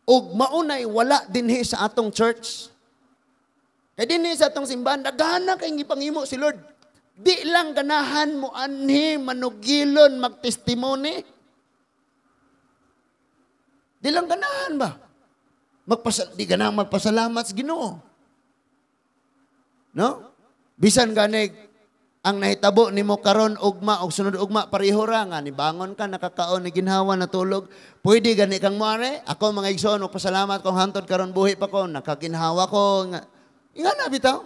Og maunay wala dinhi sa atong church. Kay dinhi sa atong simbahan daghan na kay gipanghimo si Lord. Di lang ganahan mo anhi manugilon magtestimony. Di lang ganahan ba? Di ganahan magpasalamat sa Ginoo. No? Bisan ganig ang nahitabo nimo karon ugma og sunod ugma pareho ra nga nibangon ka, nakakaon, ni ginhawa, natulog, pwede gani kang moare. Ako, mga igsoon, magpasalamat kong hantod karon buhi pa ko, nakaginhawa ko nga inga na bitaw.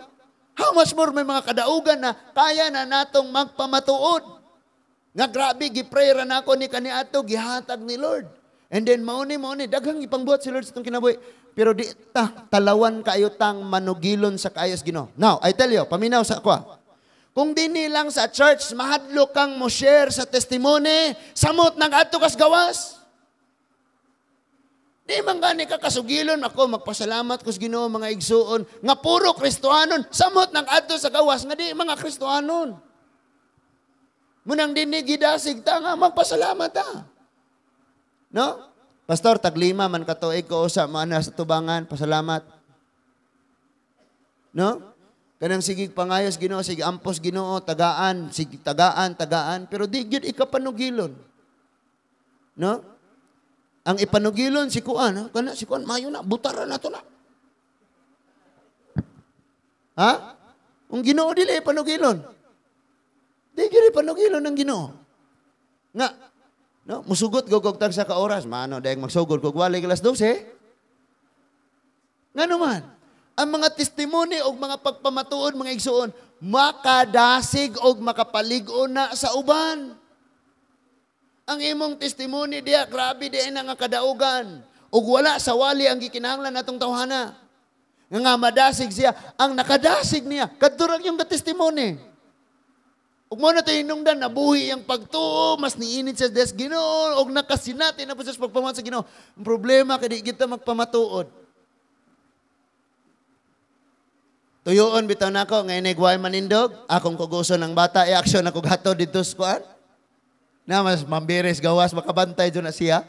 How much more may mga kadaugan na kaya na natong magpamatuod nga grabe gi-pray ra nako ni kaniadto, gihatag ni Lord. And then mao ni daghang ipangbuhat si Lord sa itong kinabuhi, pero di ta talawan kaayo tang manugilon sa kaayos Ginoo. Now I tell you, paminaw sa ako. Kung dinhi lang sa church, mahadlok kang mo share sa testimony, samot nag-adto kas gawas. Di man gani ka kasugilon, ako magpasalamat ko sa Ginoo, mga igsuon, nga puro Kristohanon, samot nag-adto sa gawas nga di mga Kristohanon. Munang dinhi gidasig ta nga magpasalamat ta. No? Pastor, taglima man katuig ko usa maana sa tubangan, pasalamat. No? Kanang sigig pangayos Ginoo, sige ampos Ginoo, tagaan, sige tagaan, tagaan, pero di gyud ikapanugilon. No? Ang ipanugilon si kuan, ha? Kana si kuan mayo na, butaran na to na. Ha? Ang Ginoo dili ipanugilon. Di gyud ipanugilon ang Ginoo. Nga, no, musugot gog tag sa ka oras, mano dayang magsugod kog wali alas 12. Ngano man? Ang mga testimony og mga pagpamatuod, mga igsuon, makadasig og makapalig-on na sa uban. Ang imong testimony diya, grabe diya na nga kadaugan. Og wala sa wali ang gikinahanglan natong tawhana. Nga madasig siya, ang nakadasig niya, kadurang yung testimony. Ug mo na tayo hinungdan, nabuhi ang pagtuo, mas niinit sa des Ginoo, og nakasinati na po sa pagpamatuod sa Ginoo. Ang problema, kay di kita magpamatuod. Tuyoon bitaw nako nga inigway manindog, akong kuguson ng bata, i-action ako gato dito sa kuan. Na mas mambiris gawas makabantay dyan na siya.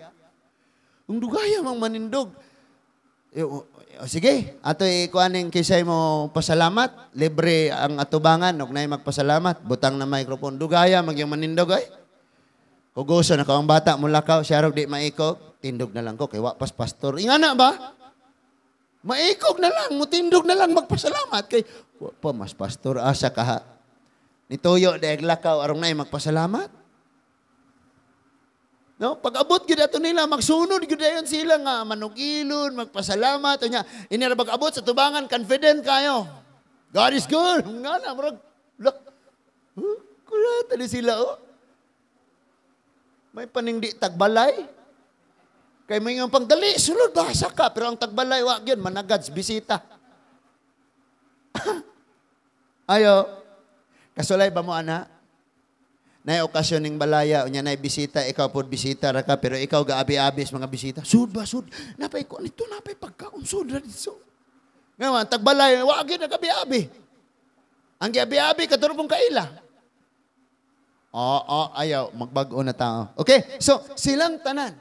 Ang dugaya mang manindog. O, sige, ato ikuaning kisay mo pasalamat, libre ang atubangan, og nay magpasalamat, butang na microphone. Dugaya magyang manindog ay. Kuguson ako ang bata mulakaw, siya rog di maikog, tindog na lang ko kay wa pas pastor. Ingana ba? Maikog na lang, mutindog na lang magpasalamat kay wa pa mas pastor asa ka ha. Nituyo dayag lakaw arong nay magpasalamat. No, pag-abot gyud ato nila, magsunod gyud dayon sila nga manugilon, magpasalamat unya. Inira pag-abot sa tubangan, confident kayo. God is good. Nga na murag look. Huh? Kulata ni sila oh. May paningdi tagbalay. Kay may nga pangdali, sulod basa ka, pero ang tagbalay wa gyud managads bisita. Ayo. Kasulay ba mo ana? Nay okasyon ning balaya, unya nay bisita, ikaw pod bisita ra ka, pero ikaw gaabi-abi sa mga bisita. Sud ba sud? Napay ko nito, napay pagkaon sud ra dito. Nga man tagbalay wa gyud nagabi-abi. Ang giabi-abi kadto pong kaila. Oo, ayaw magbag-o na tao. Okay, so silang tanan.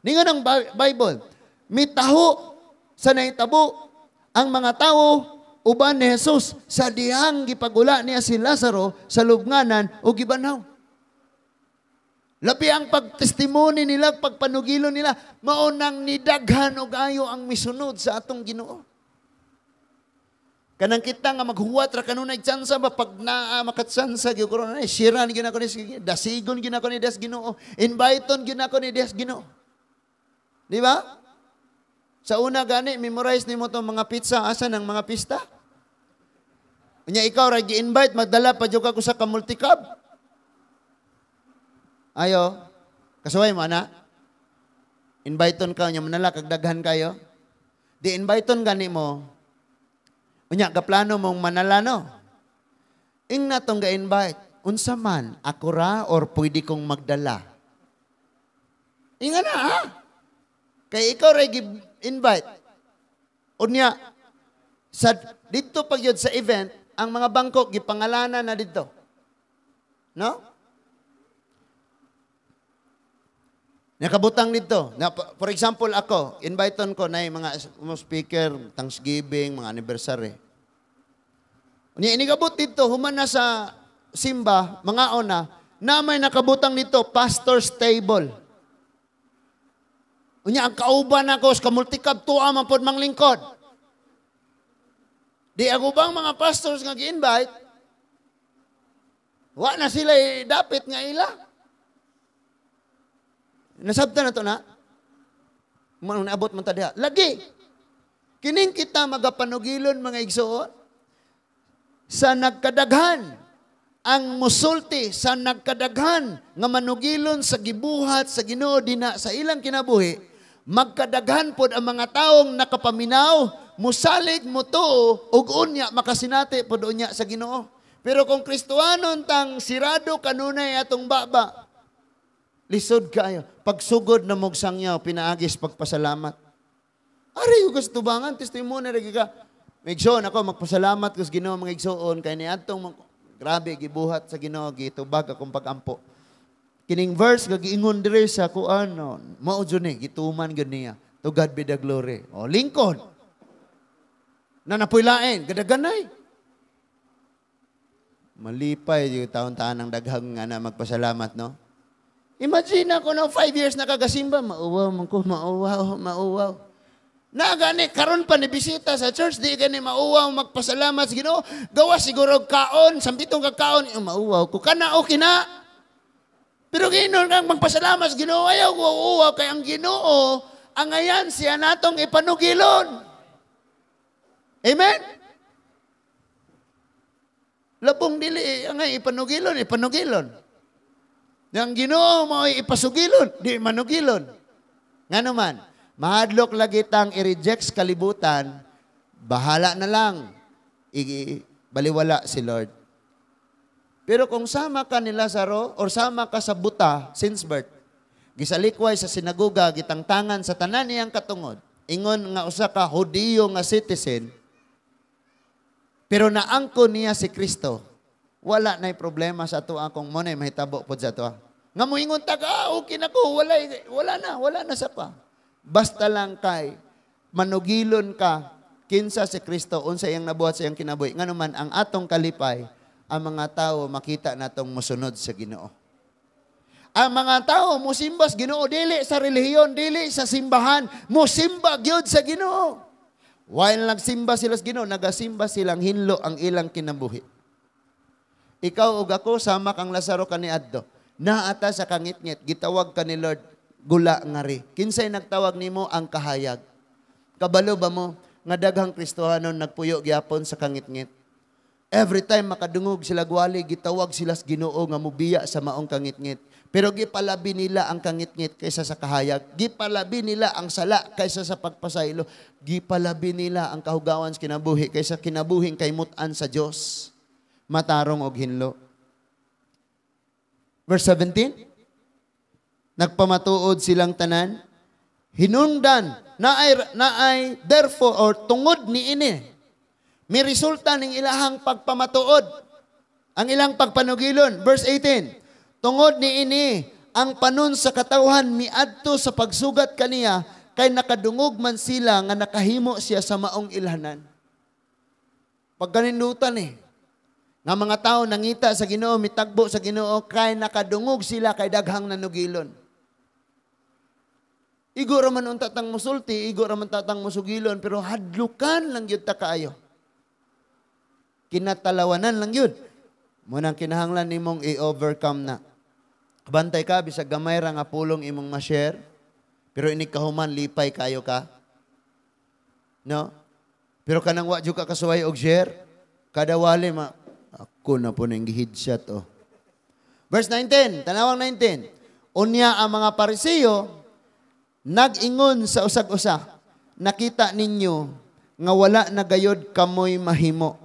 Ningon ang Bible, mitaho sa nahitabo ang mga tao uban ni Jesus sa dihang gipagula niya si Lazaro sa lubnganan o gibanhaw. Labi ang pagtestimony nila, pagpanugilo nila, maunang nidaghan og ayo ang misunod sa atong Ginoo. Kanang kita nga maghuwat ra kanunay tsansa ba pag naa makatsansa gyud karon ay siran gyud ako ni dasigon gyud ako ni Dios Ginoo, inviteon gyud ako ni Dios Ginoo. Di ba? Sa una gani, memorize nimo tong mga petsa, asa ng mga pista. Unya ikaw ra gi-invite, magdala pa jud ka sa ka multicab. Ayo, kasuway mo ana. Inviteon ka unya manala kag daghan kayo. Di inviteon gani mo. Unya gaplano mong manala, no. Ingna tong ga-invite. Unsa man, ako ra or pwede kong magdala? Inga na ha? Kay ikaw ra gi-invite. Unya sa didto pag yun sa event, ang mga bangko gipangalanan na didto. No? Nakabutang dito. Na, for example, ako, inviteon ko na yung mga speaker, Thanksgiving, mga anniversary. Unya, inigabot dito, human na sa simba, mga ona, na may nakabutang dito, pastor's table. Unya, ang kauban ako, sa kamultikab, tuwa man pod manglingkod. Di ako bang mga pastors nga gi-invite, wa na sila dapit nga ila. Nasabta na to na? Manong naabot man ta diha. Lagi! Kining kita magapanugilon mga igsoon sa nagkadaghan ang musulti sa nagkadaghan nga manugilon sa gibuhat sa Ginoo dina sa ilang kinabuhi, magkadaghan pod ang mga taong nakapaminaw, musalig mutuo ug unya makasinati pod unya sa Ginoo. Pero kung Kristohanon tang sirado kanunay atong baba, lisod kaayo. Pagsugod na mogsangyaw, pinaagis pagpasalamat. Ari yung tubangan, testimony ra ka. Igsoon ako magpasalamat ko sa Ginoo mga igsoon kay niadtong grabe gibuhat sa Ginoo, gitubag akong pagampo. Kining verse gagiingon diri sa kuan, no, mao jud ni gituman gyud niya. To God be the glory. O lingkod. Na napuy-lain, gadaganay. Malipay yung taon-taon ang daghang nga na magpasalamat, no? Imagine ako na 5 years nakagasimba, mauwaw man ko, mauwaw, mauwaw. Na gani karon pa ni bisita sa church, di gani mauwaw magpasalamat sa Ginoo. Gawa siguro kaon, sampitong ka kaon, mauwaw ko kana okay na. Pero ginon kang magpasalamat sa Ginoo, ayaw ko uwaw kay ang Ginoo ang ayan siya natong ipanugilon. Amen. Labong dili ang ipanugilon, ipanugilon. Yang Ginoo mo ipasugilon, di manugilon. Ngano man, mahadlok lagi tang i-reject sa kalibutan, bahala na lang, ibaliwala si Lord. Pero kung sama ka ni Lazaro or sama ka sa buta since birth, gisalikway sa sinagoga, gitangtangan sa tanan niyang katungod, ingon nga usa ka Hudiyo nga citizen, pero naangko niya si Kristo, wala na'y problema sa ato akong mo na'y mahitabo pod sa ato. Nga moingon ta ka, okay na ko, wala, wala na sa pa. Basta lang kay manugilon ka kinsa si Kristo unsa iyang nabuhat sa iyang kinabuhi. Ngano man ang atong kalipay, ang mga tao makita natong mosunod sa Ginoo. Ang mga tao mosimba sa Ginoo dili sa relihiyon, dili sa simbahan, mosimba gyud sa Ginoo. While nagsimba sila sa Ginoo, nagasimba silang hinlo ang ilang kinabuhi. Ikaw ug ako sama kang Lazaro kaniadto. Naata sa kangitngit, gitawag ka ni Lord, gula ngari. Kinsay nagtawag nimo ang kahayag. Kabalo ba mo nga daghang Kristohanon nagpuyo gyapon sa kangitngit? Every time makadungog sila gwali, gitawag sila sa Ginoo nga mubiya sa maong kangitngit. Pero gipalabi nila ang kangitngit kaysa sa kahayag. Gipalabi nila ang sala kaysa sa pagpasaylo. Gipalabi nila ang kahugawan sa kinabuhi kaysa kinabuhing kaymutan sa Dios. Matarong og hinlo. Verse 17, nagpamatuod silang tanan, hinungdan, naay, therefore, or tungod ni ini, may resulta ning ilahang pagpamatuod, ang ilang pagpanugilon. Verse 18, tungod ni ini, ang panon sa katawhan miadto sa pagsugat kaniya, kay nakadungog man sila nga nakahimo siya sa maong ilhanan. Pagkanindutan eh, nga mga tao nangita sa Ginoo, mitagbo sa Ginoo, kay nakadungog sila kay daghang nanugilon. Igo ra man unta tang musulti, igo ra man tatang musugilon, pero hadlukan lang gyud ta kaayo. Kinatalawanan lang gyud. Munang kinahanglan nimong i-overcome na. Bantay ka bisag gamay ra nga pulong imong ma-share, Pero inig kahuman lipay kayo ka. No? Pero kanang wa jud ka kasuway og share, kada wali ma ako na po nang gi-headshot oh. Verse 19, tanawang 19. Unya ang mga Pariseo nag-ingon sa usag-usa, nakita ninyo nga wala na gayod kamoy mahimo.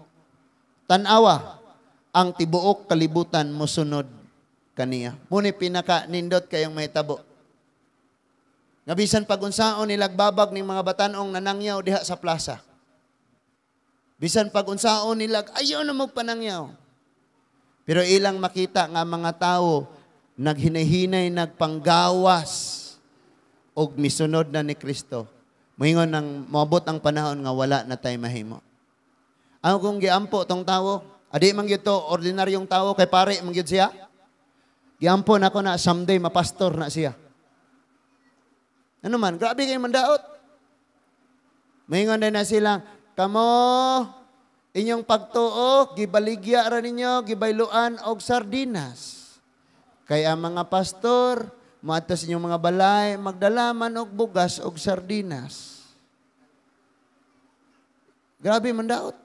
Tanawa, ang tibuok kalibutan mosunod kaniya. Muni pinaka nindot kayong mahitabo. Nga bisan pag unsaon nilagbabag ning mga batanong nanangyaw diha sa plaza. Bisan pag unsaon nilag ayaw na magpanangyaw. Pero ilang makita nga mga tao naghinay-hinay nagpanggawas og misunod na ni Kristo. Moingon nang moabot ang panahon nga wala na tay mahimo. Ang kung giampo tong tawo, adi man gyud to ordinaryong tawo kay pare man gyud siya. Giampo nako na someday mapastor na siya. Ano man, grabe kay mandaot. Moingon na sila, kamo inyong pagtuo, gibaligya ra ninyo, gibayluan og sardinas. Kay ang mga pastor, moadto sa inyong mga balay, magdala man og bugas og sardinas. Grabe mandaot.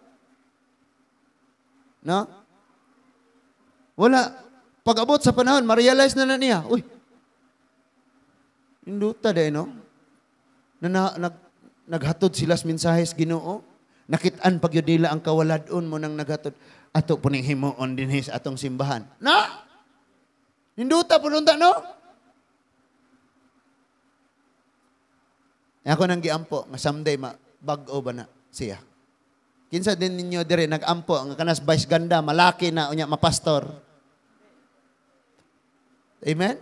No? Wala. Pag-abot sa panahon, ma-realize na na niya, uy, induta day, no? Na naghatod sila sa mensahe sa Ginoo. Nakitaan pag yun nila ang kawaladon mo nang naghatod. Ato po ning himuon din sa atong simbahan. Na! Ninduta po nunta, no? Ako nang giampo, nga someday bag-o ba na siya. Kinsa din ninyo dire nag-ampo, nga kanas vice ganda, malaki na, unya mapastor. Amen?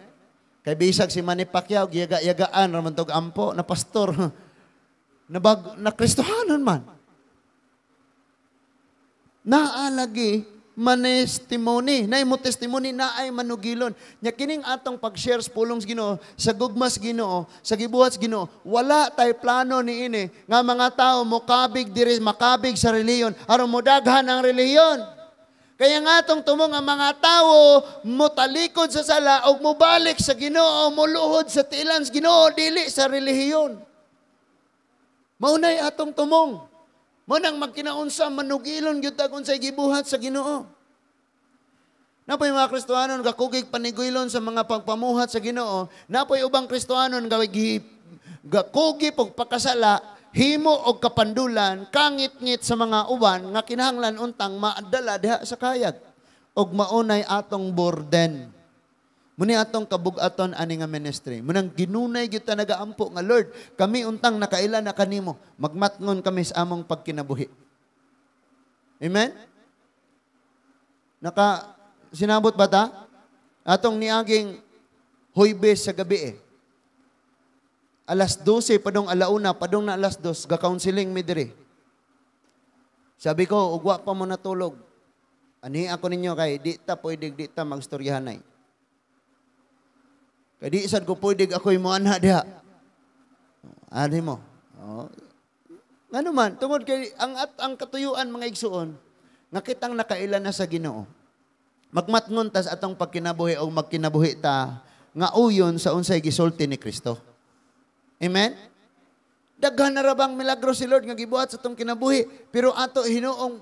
Kay bisag si Manny Pacquiao, giyaga-yagaan raman tog ampo, na pastor. Nabag, na Kristohanon man. Naalagi manestimony, na mo testimony na ay manugilon. Nya kining atong pag-share sa pulong sa Ginoo, sa gugmas Ginoo, sa gibuhat sa Ginoo, wala tay plano niini nga mga tao mokabig diri, makabig sa relihiyon aron modaghan ang relihiyon. Kaya nga atong tumong ang mga tao motalikod sa sala og mobalik sa Ginoo, moluhod sa tiilan sa Ginoo, dili sa relihiyon. Maunay atong tumong. Mo nang magkinaunsa manugilon gyud ta kung say gibuhat sa Ginoo. Napoy mga Kristohanon gakugig paniguilon sa mga pagpamuhat sa Ginoo, napoy ubang Kristohanon gakugi pagpakasala, himo og kapandulan, kangit-ngit sa mga uban nga kinahanglan untang maadala diha sa kayag og maunay atong burden. Muni atong kabug-aton ani nga ministry. Munang ginunay gyud ta nagaampo nga Lord, kami untang nakaila na kanimo, magmatngon kami sa among pagkinabuhi. Amen? Naka sinabot ba ta? Atong niaging Huybes sa gabi eh. Alas 12 padong alauna, padong na alas 2, ga-counseling mi diri. Sabi ko, ugwa pa mo natulog. Ani ako ninyo kay di ta pwede di ta magstoryahanay. Kay di sad ko pwede ako'y moanha diha. Ani mo. Oh. Ngano man, tungod kay ang katuyuan mga igsuon, nga kitang nakaila na sa Ginoo. Magmatngon tas atong pagkinabuhi o magkinabuhi ta nga uyon sa unsay gisulti ni Kristo. Amen? Daghan na ra bang milagro si Lord nga gibuhat sa atong kinabuhi, pero ato hinuong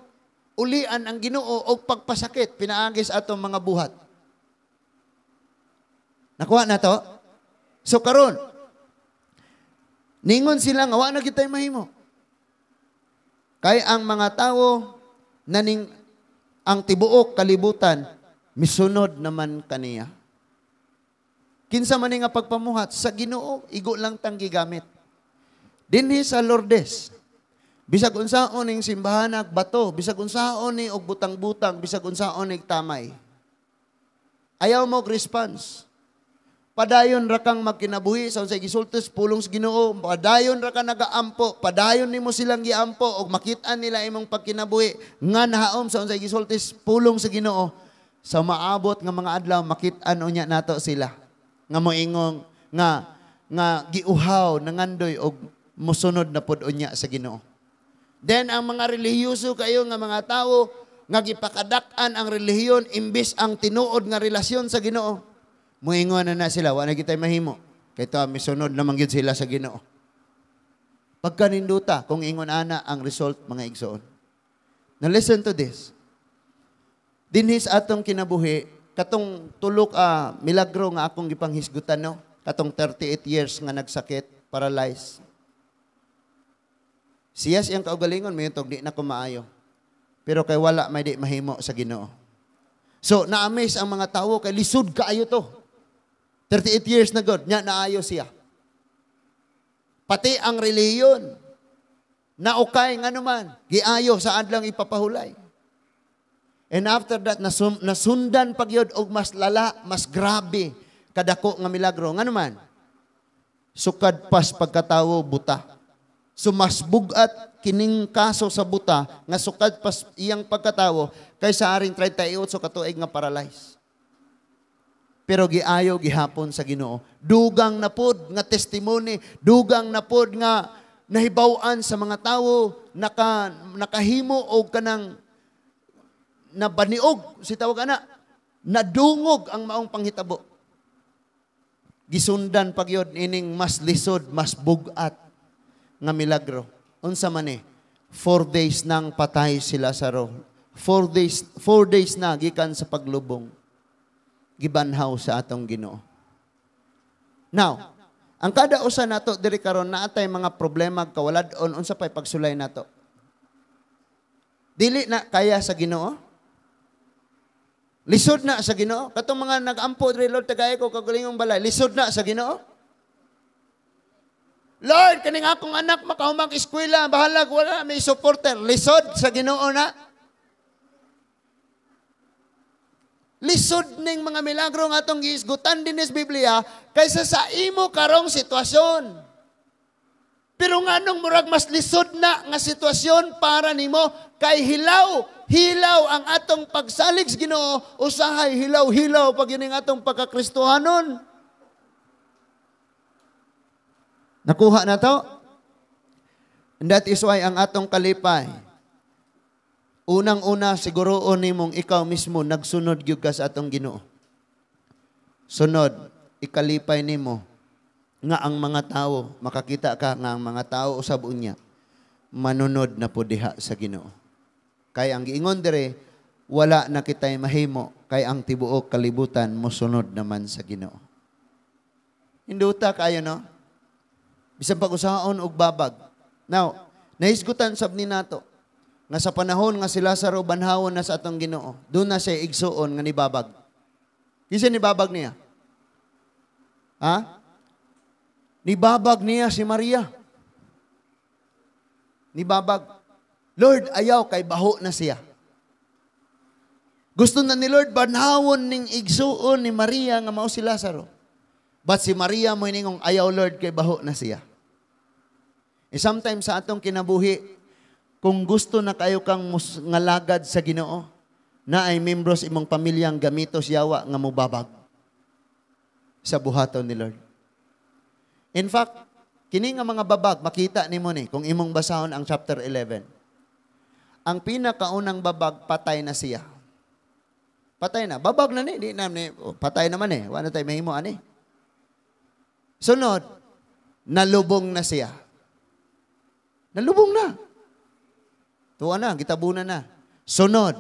ulian ang Ginoo og pagpasakit pinaagis atong mga buhat. Nakuha na to? So karon, ningon sila nga wa na kitay mahimo. Kay ang mga tawo naning ang tibuok kalibutan misunod naman kaniya. Kinsa man nga pagpamuhat sa Ginoo, igo lang tang gigamit. Dinhi sa Lourdes, bisag unsaon ning simbahan ag bato, bisag unsaon ni og butang-butang, bisag unsaon ning tamay. Ayaw mo response. Padayon ra kang magkinabuhi sa unsay gisulti sa pulong sa Ginoo, padayon ra ka nagaampo, padayon nimo silang giampo og makit-an nila imong pagkinabuhi nga nahaom sa unsay gisulti sa pulong sa Ginoo. Sa maabot nga mga adlaw makit-an unya nato sila nga moingong nga nga giuhaw nangandoy og mosunod na pod unya sa Ginoo. Then ang mga relihiyoso kayo nga mga tawo nga gipakadak-an ang relihiyon imbes ang tinuod nga relasyon sa Ginoo. Moingon na na sila, wa na kitay mahimo. Kay to misunod naman gyud sila sa Ginoo. Pagkaninduta kung ingon ana ang result, mga igsoon. Now listen to this. Dinhi sa atong kinabuhi, katong tulok milagro nga akong gipanghisgutan, no, katong 38 years nga nagsakit, paralyzed. Siya siyang kaugalingon, may di na ko maayo. Pero kay wala may di mahimo sa Ginoo. So, na-amaze ang mga tao kay lisod kaayo to. 38 years na god, nya naayo siya. Pati ang reliyon, naukay nga naman, giayo sa adlang ipapahulay. And after that, nasundan pagyod og mas lala, mas grabe kadako nga milagro. Nga naman, sukad pas pagkatawo buta. So mas bugat kining kaso sa buta nga sukad pas iyang pagkatawo kaysa aring 38 ka tuig nga paralyzed. Pero giayo gihapon sa Ginoo. Dugang na pod nga testimony, dugang na pod nga nahibaw-an sa mga tawo, nakahimo og kanang nabaniog, si tawag ana, nadungog ang maong panghitabo. Gisundan pagyod ining mas lisod, mas bugat nga milagro. Unsa man ni? 4 days nang patay si Lazaro. 4 days, 4 days na gikan sa paglubong. Gibanhaw sa atong Ginoo. Now, ang kada usa nato diri karon naatay mga problema kawalad-on, unsa pay pagsulay nato? Dili na kaya sa Ginoo? Lisod na sa Ginoo? Katong mga nag-ampo diri, "Lord, tagay ko kagalingong balay." Lisod na sa Ginoo? "Lord, kaning akong anak makahumang eskwela, bahalag wala may supporter." Lisod sa Ginoo na? Lisod ning mga milagro nga atong gihisgutan din sa Biblia kaysa sa imo karong sitwasyon. Pero nganong murag mas lisod na nga sitwasyon para nimo? Kay hilaw, hilaw ang atong pagsalig sa Ginoo, usahay hilaw, hilaw pag yun ang atong pagkakristohanon. Nakuha na to? And that is why ang atong kalipay, unang-una siguroon nimong ikaw mismo nagsunod gyud ka sa atong Ginoo. Sunod, ikalipay nimo nga ang mga tao, makakita ka nga ang mga tao usab unya manunod na po diha sa Ginoo. Kay ang giingon dire, wala na kitay mahimo kay ang tibuok kalibutan mosunod naman sa Ginoo. Hinduta kayo, no? Bisan pag-usaon og babag. Now, nahisgutan sab ni nato nga sa panahon nga si Lazaro banhawon na sa atong Ginoo, doon na siya igsuon nga nibabag. Kinsa nibabag niya? Ha? Nibabag niya si Maria. Nibabag. "Lord, ayaw kay baho na siya." Gusto na ni Lord banhawon ning igsuon ni Maria nga mao si Lazaro. But si Maria mo iningong, "Ayaw, Lord, kay baho na siya." E sometimes sa atong kinabuhi, kung gusto na kayo kang ngalagad sa Ginoo, na ay membros imong pamilyang gamitos yawa nga mubabag sa buhaton ni Lord. In fact, kini nga mga babag, makita nimo ni kung imong basahon ang chapter 11. Ang pinakaunang babag, patay na siya. Patay na. Babag na ni, di na ni, oh, patay naman eh. Wala tayo mahimo ani. Sunod, nalubong na siya. Nalubong na. Tuwa na, gitabunan na. Sunod,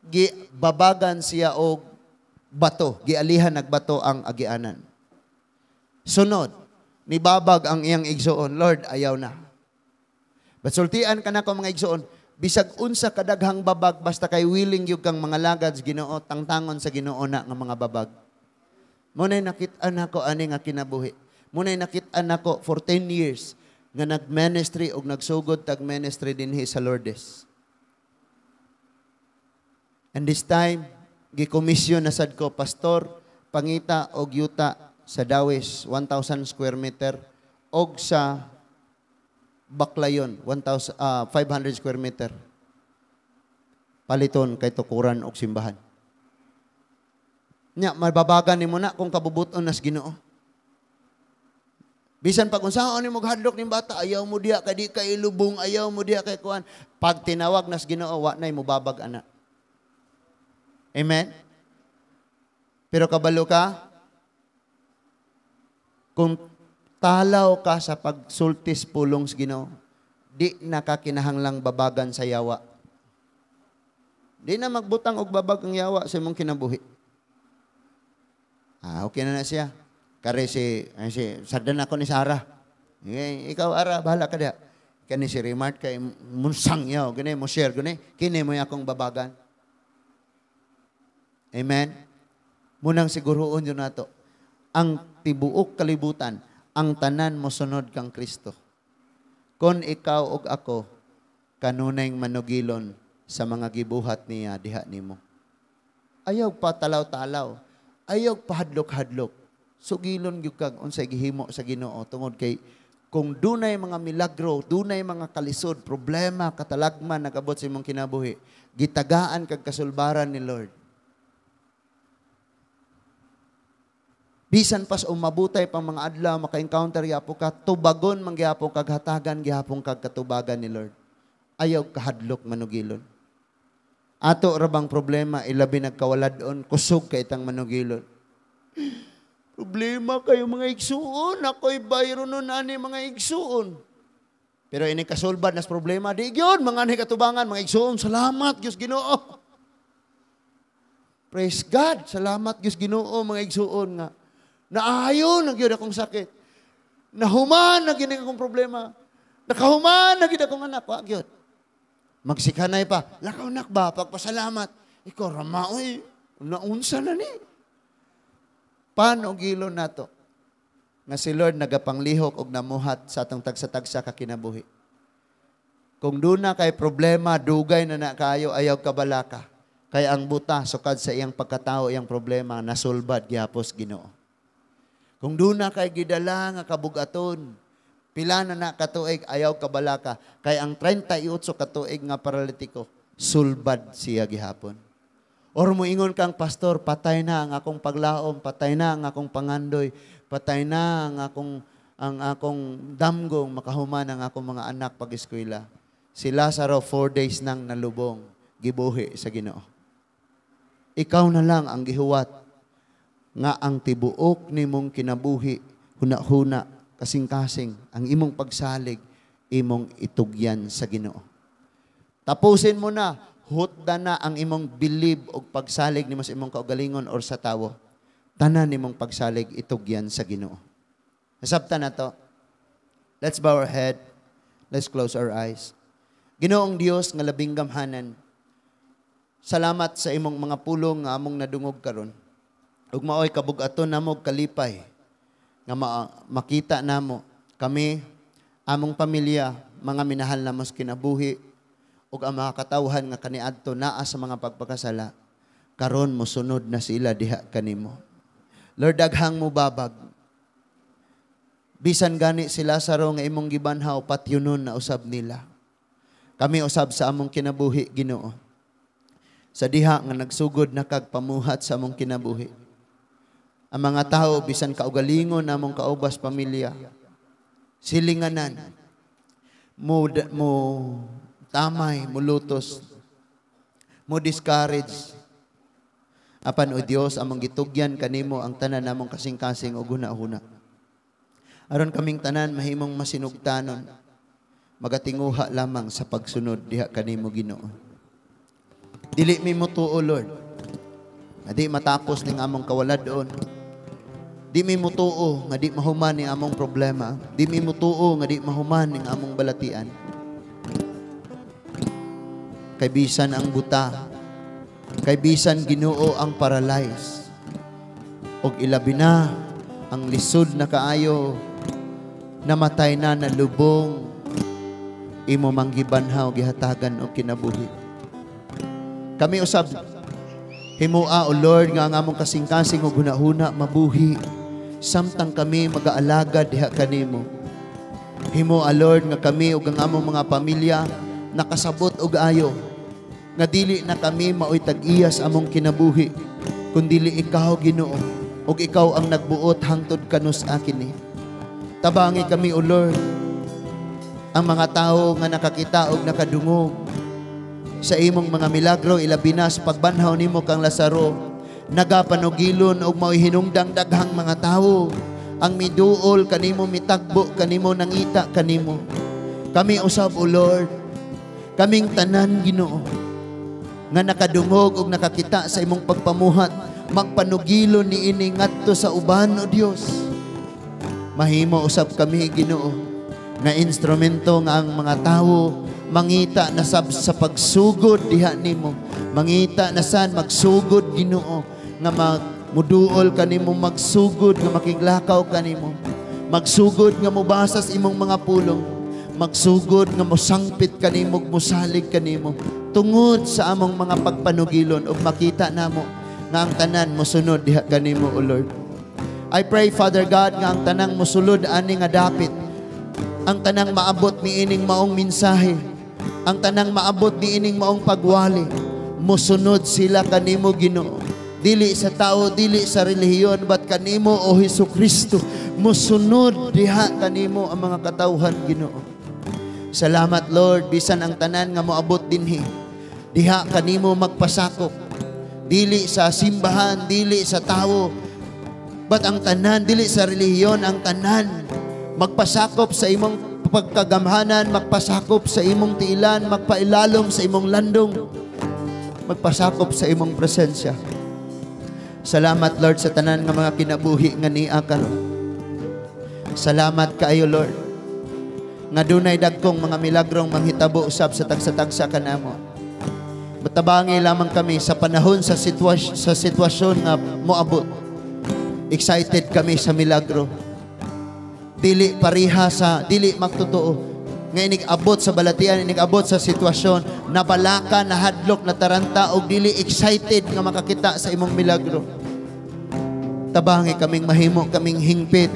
gibabagan siya og bato, gialihan nagbato ang agianan. Sunod, nibabag ang iyang igsuon, "Lord, ayaw na." But sultian ka na ko, mga igsuon, bisag unsa kadaghang babag, basta kay willing gyud kang mga lagad sa Ginoo, tangtangon sa Ginoo na nga mga babag. Muna'y nakit-an ako ani nga kinabuhi. Muna'y nakit-an ako for 10 years nga nag-ministry og nagsugod tag ministry dinhi sa Lourdes. And this time, gikomisyon na sad ko, "Pastor, pangita og yuta sa Dawis, 1,000 square meter, og sa Baclayon, 1,000, 500 square meter. Paliton kay tukuran og simbahan." Nya, mababagan nimo na kung kabubuton nas Ginoo. Bisan pag unsaon nimo hadlok ning bata, "Ayaw mo diya kay di ka ilubong, ayaw mo diya kay kuan." Pag tinawag nas Ginoo, wa nay mubabag ana. Amen? Pero kabalo ka, Kung talaw ka sa pagsultis pulong sa Ginoo, di na ka kinahanglang babagan sa yawa. Di na magbutang og babag ang yawa sa imong kinabuhi. Ah, okay na na siya. Kare si sardan ako ni Sarah. Okay, ikaw ara, bahala ka diha. Kani si Remart kay munsang yaw, gani mo share gani, kini mo akong babagan. Amen. Munang siguroon yun nato. Ang tibuok kalibutan, ang tanan mosunod kang Kristo. Kon ikaw og ako kanunay manugilon sa mga gibuhat niya diha nimo. Ayaw pa talaw-talaw, ayaw pa hadlok-hadlok. Sugilon gyud kag unsay gihimo sa Ginoo tungod kay kung dunay mga milagro, dunay mga kalisod, problema, katalagman nagabot sa imong kinabuhi, gitagaan kag kasulbaran ni Lord. Bisan pas umabutay pang mga adlaw, maka-encounter gyapon ka, tubagon man gyapon kag hatagan gyapon kag katubagan ni Lord. Ayaw kahadlok manugilon. Ato ra bang problema, ilabi nagkawalad-on, kusog kay itang manugilon. Problema kayo mga igsuon, ako'y bayro nun ani mga igsuon. Pero ini kasulbad nas problema, di gyud mga ani katubangan, mga igsuon, salamat Dios Ginoo. Praise God, salamat Dios Ginoo mga igsuon nga. Naayon na gyud akong sakit. Nahuman na gyud akong problema. Nakahuman na gyud akong anak. Wa gyud. Magsikanay pa. Lakaw nak ba? Pagpasalamat. Ikaw ramaoy. Naunsa na ni. Paano gilon nato? Nga si Lord nagapanglihok og namuhat sa atong tagsa-tagsa ka kinabuhi. Kung duna kay problema, dugay na na kayo, ayaw kabalaka. Kay ang buta, sukad sa iyang pagkatao, iyang problema, nasulbad gihapos Ginoo. Kung duna kay gidala nga kabugaton, pila na na katuig, ayaw kabalaka. Kay ang 38 katuig nga paralitiko, sulbad siya gihapon. Or muingon kang pastor, patay na ang akong paglaom, patay na ang akong pangandoy, patay na ang akong damgong makahuman ang akong mga anak pag-eskwela. Si Lazaro 4 days nang nalubong, gibuhi sa Ginoo. Ikaw na lang ang gihuwat nga ang tibuok nimong kinabuhi, huna-huna, kasing-kasing, ang imong pagsalig, imong itugyan sa Ginoo. Tapusin mo na, hutda na ang imong bilib og pagsalig nimo sa imong kaugalingon or sa tawo. Tanan nimong pagsalig itugyan sa Ginoo. Nasabtan na to. Let's bow our head. Let's close our eyes. Ginoong Dios nga labing gamhanan, salamat sa imong mga pulong nga among nadungog karon. Ug maoy kabug-aton namo kalipay nga makita namo kami, among pamilya, mga minahal namo sa kinabuhi ug ang mga katawhan nga kaniadto naa sa mga pagpakasala, karon mosunod na sila diha kanimo. Lord, daghang mubabag. Bisan gani si Lazaro nga imong gibanhaw, patyunon na usab nila. Kami usab sa among kinabuhi, Ginoo. Sa diha nga nagsugod na kag pamuhat sa among kinabuhi. Ang mga tao, bisan kaugalingon namong kaubas pamilya, silinganan, mo tamay, mo lutos, mo discourage. Apan o Dios, among gitugyan kanimo ang tanan namong kasing-kasing og huna-huna. Aron kaming tanan mahimong masinugtanon, magatinguha lamang sa pagsunod diha kanimo, Ginoo. Dili mi motuo, Lord, nga di matapos ning among kawalad-on. Di mi motuo nga di mahuman ning among problema. Di mi motuo nga di mahuman ning among balatian. Kay bisan ang buta, kay bisan Ginoo ang paralyze, og ilabi na ang lisod na kaayo, namatay na nalubong, imo mang gibanhaw, gihatagan og kinabuhi. Kami usab himua, O Lord, nga ang among kasing-kasing og hunahuna mabuhi samtang kami magaalaga diha kanimo. Himua, Lord, nga kami ug ang among mga pamilya nakasabot og ayo, nga dili na kami maoy tag-iya sa among kinabuhi, kundili ikaw, Ginoo, ug ikaw ang nagbuot hangtod kanus akin ni. Tabangi kami, O Lord, ang mga tawo nga nakakita og nakadungog sa imong mga milagro, ilabi na sa pagbanhaw nimo kang Lazaro, nagapanugilon og maoy hinungdang daghang mga tawo Ang miduol kanimo, mitagbo kanimo, nangita kanimo. Kami usab, O Lord, kaming tanan, Ginoo, nga nakadungog og nakakita sa imong pagpamuhat, magpanugilo niini ngadto sa uban, O Dios. Mahimo usab kami, Ginoo, nga instrumento nga ang mga tawo mangita na sab sa pagsugod diha nimo. Mangita na sad magsugod, Ginoo, nga muduol kanimo, magsugod nga makiglakaw kanimo. Magsugod nga mobasa sa imong mga pulong. Magsugod nga mosangpit kanimo ug mosalig kanimo. Tungod sa among mga pagpanugilon ug makita namo nga ang tanan mosunod diha kanimo, O Lord. I pray, Father God, nga ang tanang mosulod ani nga dapit, ang tanang maabot ni ining maong mensahe, ang tanang maabot ni ining maong pagwali, mosunod sila kanimo, Ginoo. Dili sa tao, dili sa relihiyon, but kanimo, O Hesus Kristo. Mosunod diha kanimo ang mga katawhan, Ginoo. Salamat, Lord, bisan ang tanan nga moabot dinhi, diha kanimo magpasakop. Dili sa simbahan, dili sa tao, but ang tanan, dili sa relihiyon, ang tanan magpasakop sa imong pagkagamhanan, magpasakop sa imong tiilan, magpailalom sa imong landong, magpasakop sa imong presensya. Salamat, Lord, sa tanan nga mga kinabuhi nga nia karon. Salamat kaayo, Lord, nga dunay dagkong mga milagrong manghitabo usab sa tagsa-tagsa kanamo. Matabangi lamang kami sa panahon sa sitwasyon nga moabot. Excited kami sa milagro. Dili pareha sa dili magtotoo nga inig abot sa balatian, inig abot sa sitwasyon, nabalaka, nahadlok, nataranta og dili excited nga makakita sa imong milagro. Tabangi kaming mahimo kaming hingpit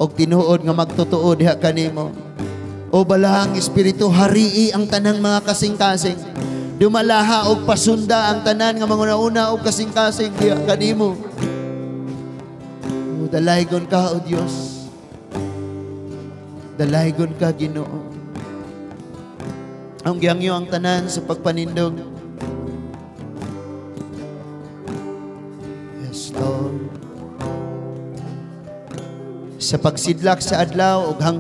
og tinuod nga magtotoo diha kanimo. O Balaang Espiritu, harii ang tanang mga kasing-kasing. Dumalaha og pasunda ang tanan nga manguna-una og kasing-kasing diha kanimo. O dalaygon ka, O Dios. Dalaygon ka, Ginoo. Ang gihangyo ang tanan sa pagpanindog. Yes, Lord. Sa pagsidlak sa adlaw ug hangtod